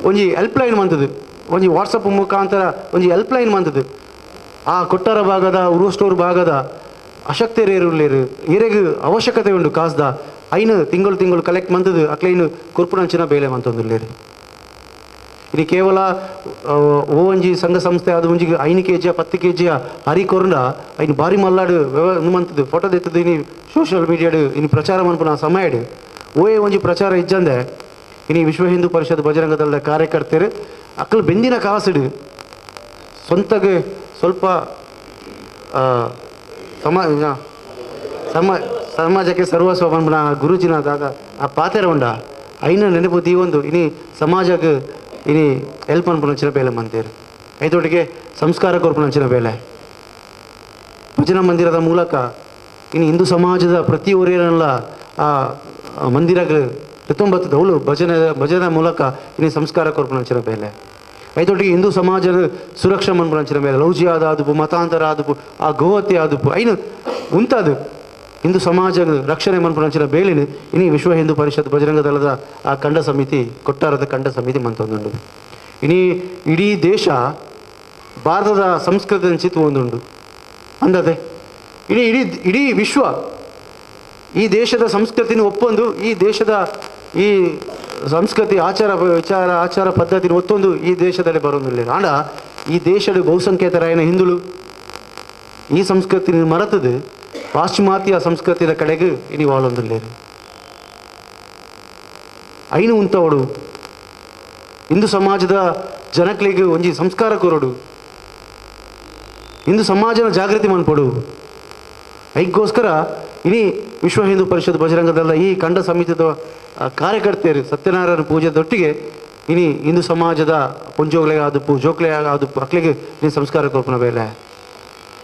ಒಂಜಿ ಹೆಲ್ಪ್ಲೈನ್ ಮಂತದ್ದು ಒಂಜಿ ವಾಟ್ಸಪ್ ಮುಖಾಂತರ ಒಂಜಿ ಹೆಲ್ಪ್ಲೈನ್ ಮಂತದ್ದು ಆ ಕೊಟ್ಟಾರ ಭಾಗದ ಉರುಸ್ಟೋರ್ ಭಾಗದ ಅಶಕ್ತಿಯರೇರುಳ್ಳೇರು ಏರೆಗೂ ಅವಶ್ಯಕತೆ ಉಂಡು ಕಾಸ್ದ ಐನು ತಿಂಗಳು ತಿಂಗಳು ಕಲೆಕ್ಟ್ ಮಂತದ್ದು ಅಕ್ಲೈನು ಕೊರ್ಪುನಂಚಿನ ಬೇಲೆ ಮಂತೊಂದುಲ್ಲೇರು. ಇದು ಕೇವಲ ಓ ಒಂಜಿ ಸಂಘ ಸಂಸ್ಥೆ ಅದು ಒಂಜಿ 5 ಕೆಜಿಯ 10 ಕೆಜಿಯ ಹರಿ ಕೊರ್ಂಡ ಐನು ಭಾರಿ ಮಲ್ಲಾಡು ಮಂತದ್ದು ಫೋಟೋ ದೆತ್ತದು ಇನಿ ಸೋಷಿಯಲ್ ಮೀಡಿಯಾಡು ಇನಿ ಪ್ರಚಾರ ಮನ್ಪುನ ಸಮಯಡು ಓಯೇ ಒಂಜಿ ಪ್ರಚಾರ ಇಜ್ಜಂದೆ ಇನಿ ವಿಶ್ವ ಹಿಂದೂ ಪರಿಷತ್ ಬಜರಂಗದಳದ ಕಾರ್ಯಕರ್ತರು ಅಕ್ಕಲು ಬೆಂದಿನ ಕಾಸುಡು ಸ್ವಂತಗೆ ಸ್ವಲ್ಪ ಸಮಾಜಕ್ಕೆ ಸರ್ವಸ್ವ ಪನ್ಪುನ ಗುರುಜಿನ ದಾದ ಆ ಪಾತೆರ ಉಂಡ ಐನ ನೆನಪು ದೀವೊಂದು ಇನಿ ಸಮಾಜಕ್ಕೆ ಇನಿ ಹೆಲ್ಪ್ ಅನ್ಪುನಂಚಿನ ಬೇಲೆ ಮಂತೇರು. ಐತೊಟ್ಟಿಗೆ ಸಂಸ್ಕಾರ ಕೊರ್ಪುನಂಚಿನ ಬೇಲೆ ಭಜನಾ ಮಂದಿರದ ಮೂಲಕ ಇನಿ ಹಿಂದೂ ಸಮಾಜದ ಪ್ರತಿ ಒರಿಯರನ್ನೆಲ್ಲ ಆ ಮಂದಿರಗಳು ತೊಂಬತ್ತು ಅವಳು ಭಜನೆ ಭಜನೆ ಮೂಲಕ ಇನ್ನು ಸಂಸ್ಕಾರ ಕೊರ್ಪುನಂಚಿನ ಬೇಲೆ. ಐತೊಟ್ಟಿಗೆ ಹಿಂದೂ ಸಮಾಜದ ಸುರಕ್ಷಾ ಮನ್ಪುನಂಚಿನ ಮೇಲೆ ಲೌಜಿಯಾದ ಆದುಪು, ಮತಾಂತರ ಆದುಪು, ಆ ಗೋಹತ್ಯೆ ಆದುಪು ಐನು ಉಂತಾದು ಹಿಂದೂ ಸಮಾಜ ರಕ್ಷಣೆ ಮನ್ಪುನಂಚಿನ ಬೇಲಿನ ಇನಿ ವಿಶ್ವ ಹಿಂದೂ ಪರಿಷತ್ ಬಜರಂಗ ದಳದ ಆ ಖಂಡ ಸಮಿತಿ, ಕೊಟ್ಟಾರದ ಖಂಡ ಸಮಿತಿ ಮಂತೊಂದುಂಡು. ಇನಿ ಇಡೀ ದೇಶ ಭಾರತದ ಸಂಸ್ಕೃತಿ ಚಿತ್ತು ಒಂದುಂಡು ಅಂದದೆ. ಇಡೀ ಇಡೀ ಇಡೀ ವಿಶ್ವ ಈ ದೇಶದ ಸಂಸ್ಕೃತಿನ ಒಪ್ಪೊಂದು, ಈ ದೇಶದ ಈ ಸಂಸ್ಕೃತಿ ಆಚಾರ ವಿಚಾರ ಆಚಾರ ಪದ್ಧತಿನ ಒತ್ತೊಂದು ಈ ದೇಶದಲ್ಲಿ ಬರೋದಿಲ್ಲ. ಆಂಡ ಈ ದೇಶದ ಬಹುಸಂಖ್ಯಾತರಾಯನ ಹಿಂದುಳು ಈ ಸಂಸ್ಕೃತಿನ ಮರೆತದು ಪಾಶ್ಚಿಮಾತ್ಯ ಸಂಸ್ಕೃತಿಯ ಕಡೆಗೆ ಇನಿ ವಾಳೊಂದಿಲ್ಲೇರು. ಐನು ಉಂತವಡು ಹಿಂದೂ ಸಮಾಜದ ಜನಕ್ಲಿಗೆ ಒಂಜಿ ಸಂಸ್ಕಾರ ಕೊರಡು, ಹಿಂದೂ ಸಮಾಜನ ಜಾಗೃತಿ ಮನ್ಪಡು. ಐಗೋಸ್ಕರ ಇನಿ ವಿಶ್ವ ಹಿಂದೂ ಪರಿಷತ್ ಬಜರಂಗ ದಳದ ಈ ಖಂಡ ಸಮಿತಿದ ಕಾರ್ಯಕರ್ತೆಯರು ಸತ್ಯನಾರಾಯಣ ಪೂಜೆದೊಟ್ಟಿಗೆ ಇನಿ ಹಿಂದೂ ಸಮಾಜದ ಪುಂಜೋಗ್ಲೆ ಆದುಪ್ಪು, ಜೋಕ್ಲೆ ಆದುಪ್ಪು ಅಕ್ಲಿಗೆ ಇನಿ ಸಂಸ್ಕಾರ ಕೊರ್ಪುನ ಬೇಲೆ.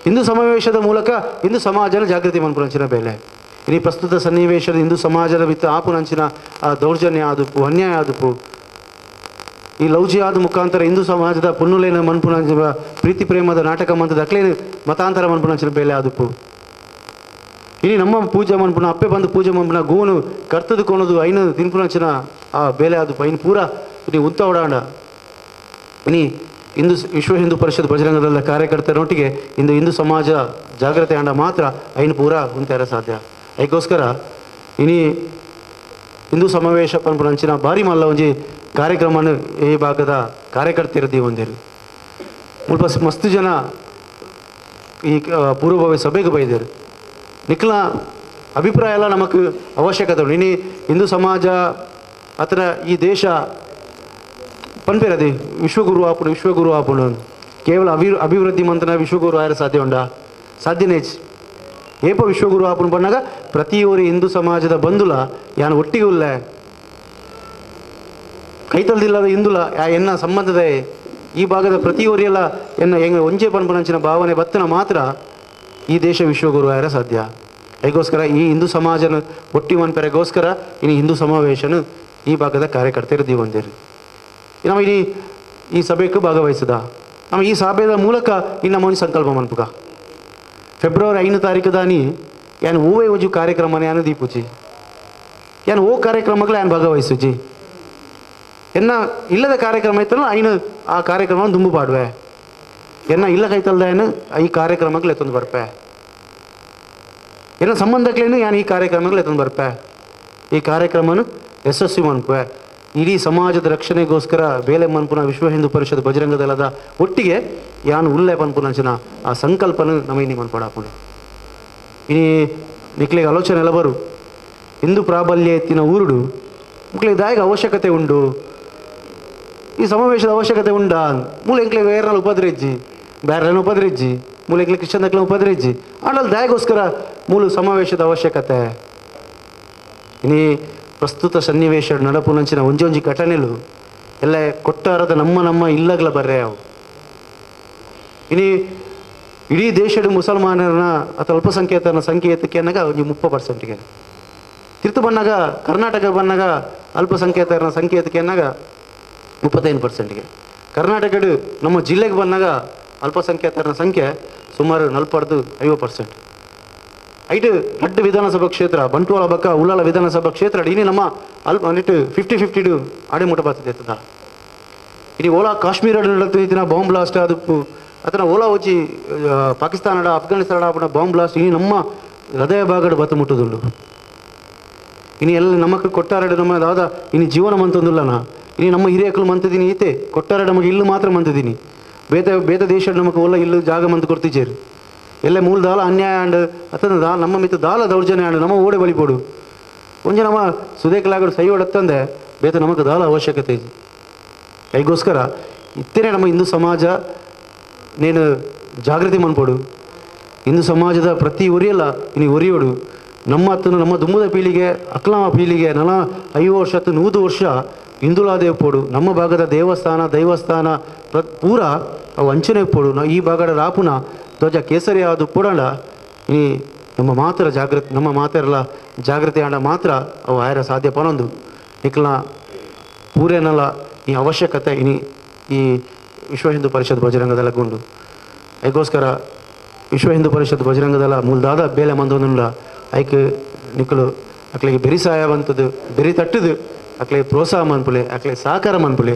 ಹಿಂದೂ ಸಮಾವೇಶದ ಮೂಲಕ ಹಿಂದೂ ಸಮಾಜನ ಜಾಗೃತಿ ಮನ್ಪುನಂಚಿನ ಬೇಲೆ. ಇನಿ ಪ್ರಸ್ತುತ ಸನ್ನಿವೇಶದ ಹಿಂದೂ ಸಮಾಜದ ಬಿತ್ತ ಆಪುನಂಚಿನ ದೌರ್ಜನ್ಯ ಆದುಪ್ಪು, ಅನ್ಯಾಯ ಆದುಪ್ಪು, ಈ ಲೌಜಿಯಾದ ಮುಖಾಂತರ ಹಿಂದೂ ಸಮಾಜದ ಪುನ್ನುಲೇನ ಮನ್ಪುನಂಚಿನ ಪ್ರೀತಿ ಪ್ರೇಮದ ನಾಟಕ ಮಂತದ ಅಕ್ಲೇನ ಮತಾಂತರ ಮನ್ಪುನಂಚಿನ ಬೇಲೆ ಆದುಪ್ಪು. ಇನಿ ನಮ್ಮ ಪೂಜೆ ಮನ್ಪುನ ಅಪ್ಪೆ ಬಂದು ಪೂಜೆ ಮನ್ಪುನ ಗೋನು ಕರ್ತದು ಕೊನದು ಐನು ತಿನ್ಪುನಂಚಿನ ಆ ಬೇಲೆ ಆದುಪ್ಪು ಐನು ಪೂರ ಇನಿ ಉಂತ ಓಡಾಂಡ. ಇನಿ ಹಿಂದೂ ವಿಶ್ವ ಹಿಂದೂ ಪರಿಷತ್ ಬಜರಂಗ ದಳದ ಕಾರ್ಯಕರ್ತರೊಟ್ಟಿಗೆ ಇಂದು ಹಿಂದೂ ಸಮಾಜ ಜಾಗೃತಿ ಆಂಡ ಮಾತ್ರ ಐನು ಪೂರ ಉಂತಾರ ಸಾಧ್ಯ. ಅದಕ್ಕೋಸ್ಕರ ಇನಿ ಹಿಂದೂ ಸಮಾವೇಶ ಪನ್ಪುನಂಚಿನ ಭಾರಿ ಮಲ್ಲ ಒಂಜಿ ಕಾರ್ಯಕ್ರಮನ ಈ ಭಾಗದ ಕಾರ್ಯಕರ್ತರು ಒಂದಿರು ಮುಲ್ಪ ಮಸ್ತು ಜನ ಈ ಪೂರ್ವಭಾವಿ ಸಭೆಗೆ ಬೈದರು. ನಿಕ್ಲ ಅಭಿಪ್ರಾಯ ಎಲ್ಲ ನಮಕ್ ಅವಶ್ಯಕತೆ ಉಂಟು. ಇನಿ ಹಿಂದೂ ಸಮಾಜ ಅಥವಾ ಈ ದೇಶ ಪನ್ಪೇರದಿ ವಿಶ್ವಗುರು ಆಪುಂಡು, ವಿಶ್ವಗುರು ಆಪುಂಡು ಕೇವಲ ಅಭಿವೃದ್ಧಿ ಮಂತನ ವಿಶ್ವಗುರು ಆಯರ ಸಾಧ್ಯ ಉಂಡಾ? ಸಾಧ್ಯನೇ. ಏಪ ವಿಶ್ವಗುರು ಆಪುಂಡು ಪನ್ನಾಗ ಪ್ರತಿಯೊರಿ ಹಿಂದೂ ಸಮಾಜದ ಬಂಧುಲ ಯಾನ್ ಒಟ್ಟಿಗೆ ಉಲ್ಲ ಕೈತಲ್ದಿಲ್ಲದ ಹಿಂದುಲ ಎನ್ನ ಸಂಬಂಧದ ಈ ಭಾಗದ ಪ್ರತಿಯೊರಿಯೆಲ್ಲ ಎನ್ನ ಹೆಂಗೆ ಒಂಜೆ ಪನ್ಪುನಂಚಿನ ಭಾವನೆ ಬತ್ತನ ಮಾತ್ರ ಈ ದೇಶ ವಿಶ್ವಗುರು ಆಯರ ಸಾಧ್ಯ. ಅದಕ್ಕೋಸ್ಕರ ಈ ಹಿಂದೂ ಸಮಾಜನ ಒಟ್ಟಿ ಮನ್ಪೆರೆಗೋಸ್ಕರ ಇನ್ನು ಹಿಂದೂ ಸಮಾವೇಶನ ಈ ಭಾಗದ ಕಾರ್ಯಕರ್ತರು ದೀವಂದಿರು. ನಮ್ಮ ಇಡೀ ಈ ಸಭೆಗೆ ಭಾಗವಹಿಸಿದ ನಮ್ಮ ಈ ಸಭೆಯ ಮೂಲಕ ಇನ್ನು ನಮ್ಮ ಒಂದು ಸಂಕಲ್ಪ ಮನ್ಪುಗ ಫೆಬ್ರವರಿ 5 ತಾರೀಕು ದಾನಿ ಯಾನ್ ಓವೇ ಒಂಜಿ ಕಾರ್ಯಕ್ರಮನ ಯಾನು ದೀಪುಜಿ, ಯಾನ್ ಓ ಕಾರ್ಯಕ್ರಮಗಳು ಯಾನ್ ಭಾಗವಹಿಸುಜಿ, ಎನ್ನ ಇಲ್ಲದ ಕಾರ್ಯಕ್ರಮ ಇತ್ತಲ್ಲ ಐನು ಆ ಕಾರ್ಯಕ್ರಮ ದುಂಬು ಪಾಡುವೆ, ಎನ್ನ ಇಲ್ಲ ಕೈತಲ್ದ ಏನು ಈ ಕಾರ್ಯಕ್ರಮಗಳು ಎತ್ತೊಂದು ಬರ್ಪೆ, ಎನ್ನ ಸಂಬಂಧಕ್ಲೇನು ಯಾನ್ ಈ ಕಾರ್ಯಕ್ರಮಗಳು ಎತ್ತೊಂದು ಬರ್ಪೆ, ಈ ಕಾರ್ಯಕ್ರಮನು ಯಶಸ್ವಿ ಮನ್ಪುವೆ. ಇಡೀ ಸಮಾಜದ ರಕ್ಷಣೆಗೋಸ್ಕರ ಬೇಲೆ ಮನ್ಪುನ ವಿಶ್ವ ಹಿಂದೂ ಪರಿಷತ್ ಬಜರಂಗ ದಳದ ಒಟ್ಟಿಗೆ ಯಾನು ಉಲ್ಲೆ ಪನ್ಪುನಂಚಿನ ಆ ಸಂಕಲ್ಪನ ನಮ್ಮ ಇನ್ನಿ ಮನ್ಪಡಾಪುಂಡು. ಇನಿ ನಿಕ್ಲಿಗೆ ಆಲೋಚನೆ ಎಲ್ಲ ಬರು ಹಿಂದೂ ಪ್ರಾಬಲ್ಯ ಎತ್ತಿನ ಊರುಡು ಮುಕ್ಳಿಗೆ ದಾಯಕ ಅವಶ್ಯಕತೆ ಉಂಡು, ಈ ಸಮಾವೇಶದ ಅವಶ್ಯಕತೆ ಉಂಡಾ? ಮೂಲ ಎಂಕ್ಲೆ ಬೇರೆ ಉಪದ್ರೆಜ್ಜಿ, ಬೇರೆ ಉಪದ್ರೆಜ್ಜಿ, ಮೂಲ ಎಂಕ್ಲೆ ಕ್ರಿಶ್ಚಿಯನ್ ದಕ್ಲೆ ಉಪದ್ರೆಜ್ಜಿ, ಆಂಡಲ್ ದಾಯಗೋಸ್ಕರ ಮೂಲ ಸಮಾವೇಶದ ಅವಶ್ಯಕತೆ. ಇನಿ ಪ್ರಸ್ತುತ ಸನ್ನಿವೇಶ ನಡಪುನಂಚಿನ ಒಂಜೊಂಜಿ ಘಟನೆಲು ಎಲ್ಲ ಕೊಟ್ಟಾರದ ನಮ್ಮ ನಮ್ಮ ಇಲ್ಲಗಳ ಬರ್ರೆ ಅವು. ಇನಿ ಇಡೀ ದೇಶದ ಮುಸಲ್ಮಾನರನ್ನ ಅಥವಾ ಅಲ್ಪಸಂಖ್ಯಾತರ ಸಂಖ್ಯೆ ಎತ್ತಕ್ಕೆ ಅನ್ನಗ ಒಂಜಿ 30%ಗೆ ತಿರ್ತು ಬಂದಾಗ ಕರ್ನಾಟಕ ಬಂದಾಗ ಅಲ್ಪಸಂಖ್ಯಾತರ ಸಂಖ್ಯೆ ಎತ್ತಕ್ಕೆ ಅನ್ನಗ 35%ಗೆ, ಕರ್ನಾಟಕದ ನಮ್ಮ ಜಿಲ್ಲೆಗೆ ಬಂದಾಗ ಅಲ್ಪಸಂಖ್ಯಾತರ ಸಂಖ್ಯೆ ಸುಮಾರು 40-50%. ಐಟು ರಡ್ಡು ವಿಧಾನಸಭಾ ಕ್ಷೇತ್ರ ಬಂಟ್ವಾಳ ಬಕ್ಕ ಉಳ್ಳಾಲ ವಿಧಾನಸಭಾ ಕ್ಷೇತ್ರ ಇನಿ ನಮ್ಮ ಅಲ್ಪ ನಿಟ್ಟು 50-50 ಆಡೆ ಮುಟ ಬರ್ತದೆ. ಇನಿ ಓಲಾ ಕಾಶ್ಮೀರ ನಡತಿನ ಬಾಂಬ್ ಬ್ಲಾಸ್ಟ್ ಅದು ಅಥವಾ ಓಲಾ వచ్చి ಪಾಕಿಸ್ತಾನ ಅಫ್ಘಾನಿಸ್ತಾನ ಬಾಂಬ್ ಬ್ಲಾಸ್ಟ್ ಇನಿ ನಮ್ಮ ಹೃದಯ ಭಾಗದ ಬತ್ತ ಮುಟ್ಟುದುಂಡು. ಇನಿ ಎಲ್ಲ ನಮಕ್ ಕೊಟ್ಟಾರಡು ನಮ್ಮ ದಾದ ಇನಿ ಜೀವನ ಮಂತೊಂದುಲ್ಲನ, ಇನಿ ನಮ್ಮ ಹಿರಿಯಕಲು ಮಂತಿದ್ದೀನಿ ಈತೆ ಕೊಟ್ಟಾರ ನಮಗೆ ಇಲ್ಲು ಮಾತ್ರ ಮಂತಿದ್ದೀನಿ, ಬೇತ ಬೇತ ದೇಶ ನಮಕ್ ಒಲ್ಲ ಇಲ್ಲು ಜಾಗ ಮಂತು ಕೊಡ್ತಿಜೇರು ಎಲ್ಲ ಮೂಲ ದಾಲ ಅನ್ಯಾಯ ಅಂಡ್ ಅತನ ದಾಲ ನಮ್ಮ ಮಿತ್ತ ದಾಲ ದೌರ್ಜನ್ಯ ಅಂಡ್ ನಮ್ಮ ಓಡೆ ಬಲಿಪೋಡು ಒಂಜೆ ನಮ್ಮ ಸುದೇಕಲಾಗಡು ಸೈಯೋಡತ್ತಂದೆ ಬೇತ ನಮಕ್ ದಾಲ ಅವಶ್ಯಕತೆ ಇದೆ. ಅದಕ್ಕೋಸ್ಕರ ಇತ್ತೇನೆ ನಮ್ಮ ಹಿಂದೂ ಸಮಾಜ ನೇನು ಜಾಗೃತಿ ಮನ್ಪೋಡು, ಹಿಂದೂ ಸಮಾಜದ ಪ್ರತಿ ಒರಿಯಲ್ಲ ಇನಿ ಒರಿಯೋಡು ನಮ್ಮ ಹತ್ತನು ನಮ್ಮ ದುಮ್ಮದ ಪೀಳಿಗೆ ಅಕ್ಲಮ ಪೀಳಿಗೆ 50 ವರ್ಷ 100 ವರ್ಷ ಹಿಂದುಲಾದೇವ ಪೋಡು ನಮ್ಮ ಭಾಗದ ದೇವಸ್ಥಾನ ದೈವಸ್ಥಾನ ಪೂರ ಅವು ಅಂಚನೆ ಪೋಡು. ನಾವು ಈ ಭಾಗದ ರಾಪುನ ಧ್ವಜ ಕೇಸರಿ ಅದು ಪೋಡಂಡ ಇನಿ ನಮ್ಮ ಮಾತ್ರ ಜಾಗೃತಿ, ನಮ್ಮ ಮಾತೆರಲ ಜಾಗೃತಿ ಆಂಡ ಮಾತ್ರ ಅವು ಆಯರ ಸಾಧ್ಯ ಪನೊಂದು. ನಿಕ್ಲ ಪೂರೇನಲ ಈ ಅವಶ್ಯಕತೆ ಇನಿ ಈ ವಿಶ್ವ ಹಿಂದೂ ಪರಿಷತ್ ಬಜರಂಗದಳ ಗುಂಡು. ಅದಕ್ಕೋಸ್ಕರ ವಿಶ್ವ ಹಿಂದೂ ಪರಿಷತ್ ಬಜರಂಗದಳ ಮೂಲದಾದ ಬೇಲೆ ಮಂದೊಂದುಂಡ ಐಕ್ ನಿಕ್ಕಲು ಅಕ್ಲಿಗೆ ಬೆರಿ ಸಹಾಯ ಬಂತದ್ದು, ಬೆರಿ ತಟ್ಟದು, ಅಕ್ಲಿಗೆ ಪ್ರೋತ್ಸಾಹ ಮನ್ಪುಲೆ, ಅಕ್ಲಿಗೆ ಸಹಕಾರ ಮನ್ಪುಲೆ.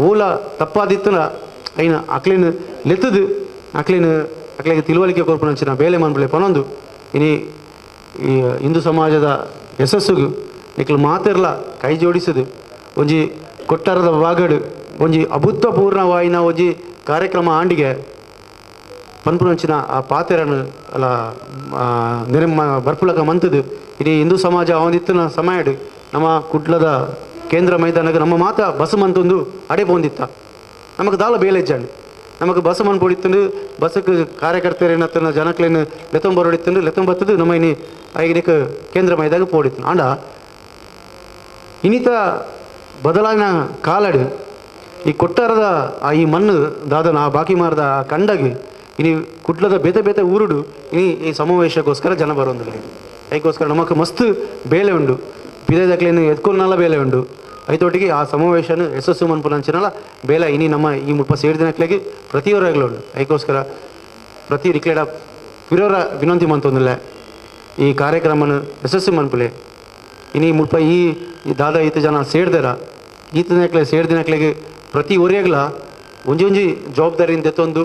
ಓಲ ತಪ್ಪಾದಿತ್ತನ ಐನ ಅಕ್ಲಿನ ಲೆತ್ತದು ಅಕ್ಲಿನ ಅಕ್ಲಿಗೆ ತಿಳುವಳಿಕೆ ಕೊರ್ಪುನಂಚಿನ ಬೇಲೆ ಮನ್ಪುಲೆ ಪನೊಂದು. ಇನಿ ಈ ಹಿಂದೂ ಸಮಾಜದ ಯಶಸ್ಸುಗು ನಿಕ್ಲು ಮಾತೆರ್ಲ ಕೈ ಜೋಡಿಸದು ಒಂಜಿ ಕೊಟ್ಟಾರದ ವಾಗಡು ಒಂಜಿ ಅಭೂತಪೂರ್ಣವಾಯಿನ ಒಂಜಿ ಕಾರ್ಯಕ್ರಮ ಆಂಡಿಗೆ ಪನ್ಪುನಂಚಿನ ಆ ಪಾತೆರನು ಅಲ್ಲ ನೆರೆಮ್ಮ ಬರ್ಪುಲಕ ಮಂತದು. ಇಡೀ ಹಿಂದೂ ಸಮಾಜ ಅವನಿತ್ತಿನ ಸಮಯಡು ನಮ್ಮ ಕುಡ್ಲದ ಕೇಂದ್ರ ಮೈದಾನಕ್ಕೆ ನಮ್ಮ ಮಾತ ಬಸ್ ಮಂತೊಂದು ಅಡೆ ಪೋಂದಿತ್ತ. ನಮಗೆ ದಾಲ ಬೇಲೆಜ್ಜಾಂಡು ನಮಗೆ ಬಸ್ ಮನ್ ಪೊಡಿತ್ತಂದು ಬಸ್ಸಕ್ಕೆ ಕಾರ್ಯಕರ್ತರೇನತ್ತನ ಜನಕ್ಲೇನು ಲೆತ್ತೊಂಬರೊಡಿತ್ತಂದು ಲೆತ್ತೊಂಬತ್ತದು ನಮ್ಮ ಇನಿ ಐಗಿನಿಕ್ ಕೇಂದ್ರ ಮೈದಾಗ ಪೋಡಿತ್ತು. ಆಂಡ ಇನ್ನಿತ ಬದಲಾಗಿನ ಕಾಲಡು ಈ ಕೊಟ್ಟಾರದ ಆ ಈ ಮಣ್ಣು ದಾದನ ಆ ಬಾಕಿ ಮಾರದ ಆ ಕಂಡಗೆ ಇನಿ ಕುಡ್ಲದ ಬೇತೆ ಬೇತೆ ಊರುಡು ಇನಿ ಈ ಸಮಾವೇಶಕ್ಕೋಸ್ಕರ ಜನ ಬರೋಂದಿಲ್ಲ. ಅದಕ್ಕೋಸ್ಕರ ನಮಕ್ ಮಸ್ತ್ ಬೇಲೆ ಉಂಡು, ಪಿದಕ್ಲೇನು ಎತ್ಕೊಲ್ನಲ್ಲ ಬೇಲೆ ಉಂಡು. ಐತೊಟ್ಟಿಗೆ ಆ ಸಮಾವೇಶನ ಯಶಸ್ಸು ಮನ್ಪುನಂಚಿನಲ್ಲ ಬೇಲೆ ಇನಿ ನಮ್ಮ ಈ ಮುಪ್ಪ ಸೇರಿದಿನಕ್ಲೆಗೆ ಪ್ರತಿಯೊರಾಗಲೂ ಉಂಡು. ಅದಕ್ಕೋಸ್ಕರ ಪ್ರತಿ ರಿಕ್ಲೇಡ ಪಿರೋರ ವಿನಂತಿ ಮಂತೊಂದಿಲ್ಲ ಈ ಕಾರ್ಯಕ್ರಮನ ಯಶಸ್ಸು ಮನ್ಪುಲೆ. ಇನಿ ಮುಲ್ಪ ಈ ದಾದ ಈತ ಜನ ಸೇರ್ದಾರ ಈತನಕ್ಲೆ ಸೇರ್ದಿನಕ್ಲೆಗೆ ಪ್ರತಿ ಒರಿಯಾಗ್ಲ ಒಂಜಿ ಒಂಜಿ ಜವಾಬ್ದಾರಿಯಿಂದ ಎತ್ತೊಂದು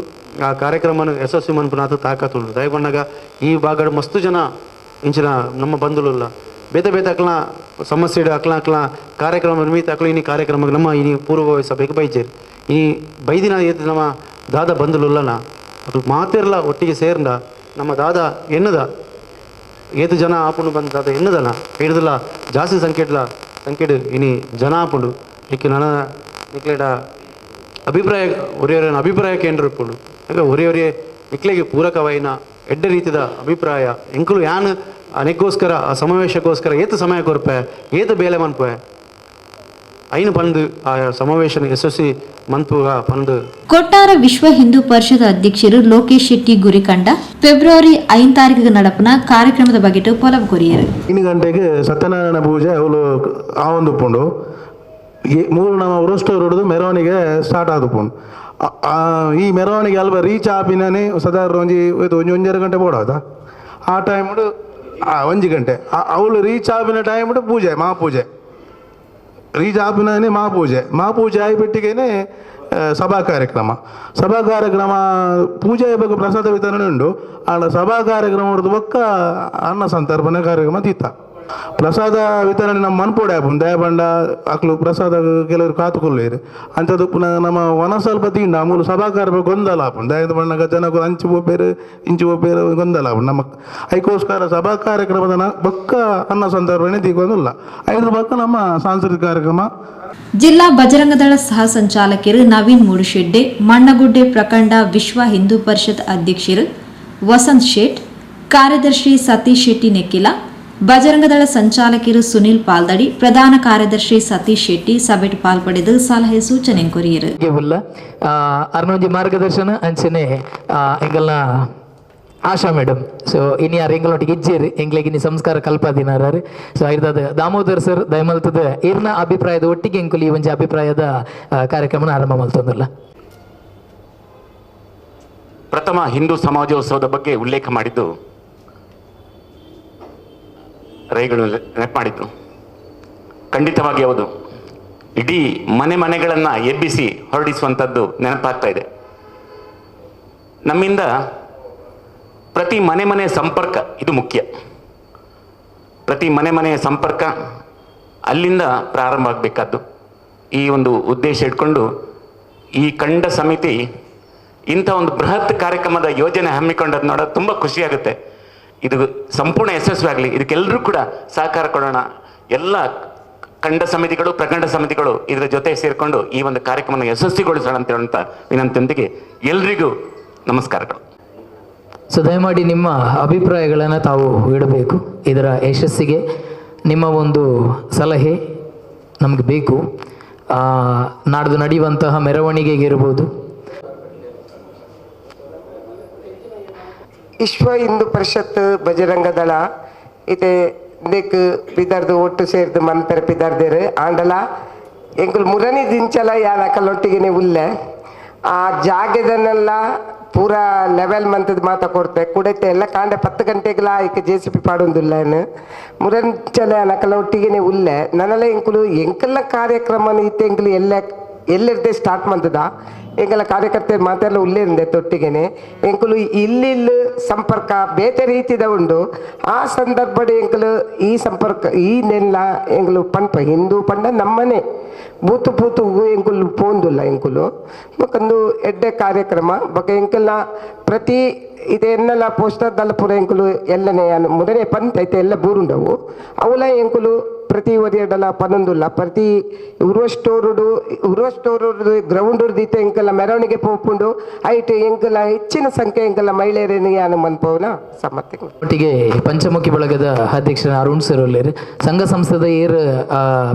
ಆ ಕಾರ್ಯಕ್ರಮನ ಯಶಸ್ವಿ ಮನ್ಪುನಾಥ ತಾಕತ್ತುಂಡು. ದಯಪಣ್ಣಾಗ ಈ ಭಾಗಡ್ ಮಸ್ತು ಜನ ಇಂಚಿನ ನಮ್ಮ ಬಂಧುಲುಲ್ಲ ಬೇತೆ ಬೇತೆ ಅಕ್ಲ ಸಮಸ್ಯೆ ಅಕ್ಲ ಅಕ್ಲ ಕಾರ್ಯಕ್ರಮ ನಿರ್ಮಿತ ಅಕ್ಲ ಇನಿ ಕಾರ್ಯಕ್ರಮ ನಮ್ಮ ಇನಿ ಪೂರ್ವ ಸಭೆಗೆ ಬೈಜೇರು. ಈ ಬೈದಿನ ಏತ್ ನಮ್ಮ ದಾದ ಬಂಧುಲುಲ್ಲನ ಅಕ್ಲು ಮಾತಿರ್ಲ ಒಟ್ಟಿಗೆ ಸೇರ್ಂಡ ನಮ್ಮ ದಾದ ಎನ್ನದ ಏತು ಜನ ಆಪುಂಡು ಬಂದ ದಾದ ಎನ್ನದನ ಹಿಡ್ದಲ ಜಾಸ್ತಿ ಸಂಖ್ಯೆಡ್ಲ ಸಂಖ್ಯೆಡು ಇನಿ ಜನ ಆಪುಂಡು. ಇಕ್ಕೆ ನನ್ನ ನಿಕ್ಲೇಡ ಅಭಿಪ್ರಾಯ ಒರಿಯೊರ ಅಭಿಪ್ರಾಯ ಕೇಂದ್ರ ಇಪ್ಪುಂಡು. ಯಾಕೆ ಒರಿ ಒರಿಯೇ ನಿಕ್ಲೆಗೆ ಪೂರಕವಾಯಿನ ಎಡ್ಡ ರೀತಿಯ ಅಭಿಪ್ರಾಯ ಎಂಕುಲು ಯಾನ್ ಅನೆಕ್ಕೋಸ್ಕರ ಆ ಸಮಾವೇಶಕ್ಕೋಸ್ಕರ ಏತು ಸಮಯ ಕೊರ್ಪೆ ಏತು ಬೇಲೆ ಮನ್ಪೆ ಐನು ಪಂದು ಆ ಸಮಾವೇಶನ ಯಶಸ್ವಿ ಮನ್ಪುಗ ಪಂದು. ಕೊಟ್ಟಾರ ವಿಶ್ವ ಹಿಂದೂ ಪರಿಷತ್ ಅಧ್ಯಕ್ಷರು ಲೋಕೇಶ್ ಶೆಟ್ಟಿ ಗುರಿಕಂಡ ಫೆಬ್ರವರಿ 5 ತಾರೀಕಿಗೆ நடப்பನ ಕಾರ್ಯಕ್ರಮದ ಬಗ್ಗೆ ಪೊಲವು ಕೊರಿಯರು. 3 ಗಂಟೆಗೆ ಸತ್ಯನಾರಾಯಣ ಪೂಜೆ ಅವಳು ಆ ಒಂದು ಪುಂಡು ಮೂರು ನಮ್ಮ ಉರುಷ್ಟೋರುಡ್ದು ಮೆರವಣಿಗೆ ಸ್ಟಾರ್ಟ್ ಆದುಪುಂಡು. ಈ ಮೆರವಣಿಗೆ ಅಲ್ಪ ರೀಚ್ ಆಪಿನೇ ಸಾಧಾರಣ ಒಂಜಿ ಒಂಜಿ ಒಂಜರ ಗಂಟೆ ಬೋಡಾದ ಆ ಟೈಮ್ಡು 1 ಗಂಟೆ ಅವಳು ರೀಚ್ ಆಪಿನ ಟೈಮ್ಡು ಪೂಜೆ ಮಹಾಪೂಜೆ ರೀಚ್ ಆಪಿನೇ ಮಹಾಪೂಜೆ ಮಹಾಪೂಜೆ ಆಯಿಬಿಟ್ಟಿಗೆನೆ ಸಭಾ ಕಾರ್ಯಕ್ರಮ ಸಭಾ ಕಾರ್ಯಕ್ರಮ ಪೂಜೆ ಬಗ್ಗೆ ಪ್ರಸಾದ ವಿತರಣೆ ಉಂಡು. ಆಂಡ ಸಭಾ ಕಾರ್ಯಕ್ರಮ ಹೊಡೆದು ಬೊಕ್ಕ ಅನ್ನ ಸಂತರ್ಪಣೆ ಕಾರ್ಯಕ್ರಮ ತೀತ ಪ್ರಸಾದ ವಿತರಣೆ ನಮ್ಮ ಮನ್ಪೋಡೆ ಆಪುಂಡು. ದಯಪಂಡ ಅಕ್ಲು ಪ್ರಸಾದ ಕೆಲವರು ಕಾತುಕೊಳ್ಳೇರು ಅಂಥದ್ದು ಪುನಃ ನಮ್ಮ ವನ ಸ್ವಲ್ಪ ತಿಂಡ ಮೂಲು ಸಭಾ ಕಾರ್ಯಕ್ರಮ ಗೊಂದಲ ಆಪುಂಡು. ದಯದ ಬಣ್ಣಗ ಜನకు ಅಂಚು ಪೋಪೇರು ಇಂಚು ಪೋಪೇರು ಗೊಂದಲ ಆಪುಂಡು. ನಮ್ಮ ಅದಕ್ಕೋಸ್ಕರ ಸಭಾ ಕಾರ್ಯಕ್ರಮದ ಬೊಕ್ಕ ಅನ್ನ ಸಂತರ್ಪಣೆ ತೀಕೊಂದಿಲ್ಲ. ಐದ್ರ ಬೊಕ್ಕ ನಮ್ಮ ಸಾಂಸ್ಕೃತಿಕ ಕಾರ್ಯಕ್ರಮ. ಜಿಲ್ಲಾ ಬಜರಂಗದಳ ಸಹ ಸಂಚಾಲಕರು ನವೀನ್ ಮೂಡುಶೆಡ್ಡೆ, ಮಣ್ಣಗುಡ್ಡೆ ಪ್ರಖಂಡ ವಿಶ್ವ ಹಿಂದೂ ಪರಿಷತ್ ಅಧ್ಯಕ್ಷರು ವಸಂತ್ ಶೇಟ್, ಕಾರ್ಯದರ್ಶಿ ಸತೀಶ್ ಶೆಟ್ಟಿ ನೆಕ್ಕಿಲ, ಬಜರಂಗದಳ ಸಂಚಾಲಕರು ಸುನಿಲ್ ಪಾಲ್ದಡಿ, ಪ್ರಧಾನ ಕಾರ್ಯದರ್ಶಿ ಸತೀಶ್ ಶೆಟ್ಟಿ ಸಭೆಟ್ ಪಾಲ್ಪಡೆದು ಸಲಹೆ ಸೂಚನೆ ಕೊರಿಯರು. ಅರ್ನೊಂಜಿ ಮಾರ್ಗದರ್ಶನ ಅಂಚನೆ ಎಂಗಲ್ನ ಆಶಾ ಮೇಡಮ್ ಸೊ ಇನಿ ಯಾರು ಎಂಗಳೊಟ್ಟಿಗೆ ಇಜ್ಜೇರು ಎಂಗ್ಲೆಗ್ ಇನಿ ಸಂಸ್ಕಾರ ಕಲ್ಪಾದಿನಾರು. ಸೊ ಐರ್ದಾದ ದಾಮೋದರ್ ಸರ್ ದಯಮಲ್ತದ ಇರ್ನ ಅಭಿಪ್ರಾಯದ ಒಟ್ಟಿಗೆ ಎಂಕುಲು ಈ ಒಂಜಿ ಅಭಿಪ್ರಾಯದ ಕಾರ್ಯಕ್ರಮನ ಆರಂಭ ಮಲ್ತೊಂದುಲ್ಲ. ಪ್ರಥಮ ಹಿಂದೂ ಸಮಾಜೋತ್ಸವದ ಬಗ್ಗೆ ಉಲ್ಲೇಖ ಮಾಡಿದ್ದು ರೈಗಳು ನೆನಪು ಮಾಡಿದ್ರು. ಖಂಡಿತವಾಗಿ ಹೌದು, ಇಡೀ ಮನೆ ಮನೆಗಳನ್ನು ಎಬ್ಬಿಸಿ ಹೊರಡಿಸುವಂಥದ್ದು ನೆನಪಾಗ್ತಾ ಇದೆ. ನಮ್ಮಿಂದ ಪ್ರತಿ ಮನೆ ಮನೆಯ ಸಂಪರ್ಕ ಇದು ಮುಖ್ಯ. ಪ್ರತಿ ಮನೆ ಮನೆಯ ಸಂಪರ್ಕ ಅಲ್ಲಿಂದ ಪ್ರಾರಂಭ ಆಗಬೇಕಾದ್ದು. ಈ ಒಂದು ಉದ್ದೇಶ ಇಟ್ಕೊಂಡು ಈ ಕಂಡ ಸಮಿತಿ ಇಂಥ ಒಂದು ಬೃಹತ್ ಕಾರ್ಯಕ್ರಮದ ಯೋಜನೆ ಹಮ್ಮಿಕೊಂಡದ್ದು ನೋಡೋದು ತುಂಬ ಖುಷಿಯಾಗುತ್ತೆ. ಇದು ಸಂಪೂರ್ಣ ಯಶಸ್ವಿ ಆಗಲಿ, ಇದಕ್ಕೆಲ್ಲರೂ ಕೂಡ ಸಹಕಾರ ಕೊಡೋಣ. ಎಲ್ಲ ಕಂಡ ಸಮಿತಿಗಳು, ಪ್ರಖಂಡ ಸಮಿತಿಗಳು ಇದರ ಜೊತೆ ಸೇರಿಕೊಂಡು ಈ ಒಂದು ಕಾರ್ಯಕ್ರಮವನ್ನು ಯಶಸ್ವಿಗೊಳಿಸೋಣ ಅಂತ ಹೇಳುವಂಥ ವಿನಂತಿಯೊಂದಿಗೆ ಎಲ್ರಿಗೂ ನಮಸ್ಕಾರಗಳು. ಸೊ ದಯಮಾಡಿ ನಿಮ್ಮ ಅಭಿಪ್ರಾಯಗಳನ್ನು ತಾವು ಇಡಬೇಕು. ಇದರ ಯಶಸ್ಸಿಗೆ ನಿಮ್ಮ ಒಂದು ಸಲಹೆ ನಮಗೆ ಬೇಕು. ನಾಡ್ದು ನಡೆಯುವಂತಹ ಮೆರವಣಿಗೆಗೆ ಇರ್ಬೋದು. Vishwa Hindu Parishad Bajrang Dal ಇತ್ತೆ ಇಂದೆಕ್ ಪಿದರ್ದು ಒಟ್ಟು ಸೇರ್ದು ಮನ್ಪೆರೆ ಪಿದರ್ದೇರು ಆಂಡಲ ಎಂಕುಲು ಮುರನಿ ದಿಂಚಲ ಯಾನ್ ಅಕಲೊಟ್ಟಿಗೆನೆ ಉಲ್ಲೆ ಆ ಜಾಗೆದನ್ನೆಲ್ಲ ಪೂರ ಲೆವೆಲ್ ಮಂತದ ಮಾತ ಕೊಡ್ತೆ ಕುಡತೆ ಎಲ್ಲ ಕಾಂಡೆ 10 ಗಂಟೆಗೆಲ್ಲ ಇಕ್ಕ J C P ಪಾಡೊಂದುಲ್ಲ ಮುರಂಚಲ ಅಕಲ ಒಟ್ಟಿಗೆನೆ ಉಲ್ಲೆ ನನಲ ಎಂಕುಲು ಎಂಕಲ್ಲ ಕಾರ್ಯಕ್ರಮ ಇತ್ತೆ ಎಂಕುಲು ಎಲ್ಲ ಎಲ್ಲೆರ್ದೆ ಸ್ಟಾರ್ಟ್ ಮಂತದ ಎಂಕಲ ಕಾರ್ಯಕರ್ತರು ಮಾತೆಲ್ಲ ಉಲ್ಲೇರಿಂದೆ ತೊಟ್ಟಿಗೆನೆ ಎಂಕುಲು ಇಲ್ಲಿ ಸಂಪರ್ಕ ಬೇತೆ ರೀತಿದ ಉಂಡು ಆ ಸಂದರ್ಭಡ್ ಎಂಕುಲು ಈ ಸಂಪರ್ಕ ಈ ನೆಲ್ಲ ಎಂಕುಲು ಪಂಪ ಹಿಂದೂ ಪಂಡ ನಮ್ಮನೆ ಬೂತು ಪೂತು ಎಂಕುಲು ಪೋಂದುಲ್ಲ ಎಂಕುಲು ಬೊಕೊಂದು ಎಡ್ಡೆ ಕಾರ್ಯಕ್ರಮ ಬೊಕ ಎಂಕಲ್ನ ಪ್ರತಿ ಇದೆ ಎನ್ನೆಲ್ಲ ಪೋಸ್ಟರ್ ದಲ್ಲ ಪೂರ ಎಂಕುಲು ಎಲ್ಲನೇ ಮೊದಲೇ ಪಂತ ಐತೆ ಎಲ್ಲ ಬೂರುಂಡವು ಅವಲ ಎಂಕುಲು ಪ್ರತಿ ಒರಿಯಡಲ ಪನೊಂದುಲ್ಲ ಪ್ರತಿ ಉರ್ವಸ್ಟೋರುಡು ಉರ್ವಸ್ಟೋರು ಗ್ರೌಂಡ್ ದೀತ ಎಂಕಲ ಮೆರವಣಿಗೆ ಪೋಪುಂಡು ಐಟ್ ಎಂಕಲ ಹೆಚ್ಚಿನ ಸಂಖ್ಯೆ ಎಂಕಲ ಮಹಿಳೆಯರೇನು ಯಾನು ಮನ್ಪೋನ ಸಮ್ಮತಿ. ಒಟ್ಟಿಗೆ ಪಂಚಮುಖಿ ಬಳಗದ ಅಧ್ಯಕ್ಷ ಅರುಣ್ ಸರ್ ಉಲ್ಲೇರು ಸಂಘ ಸಂಸ್ಥೆದ ಏರ್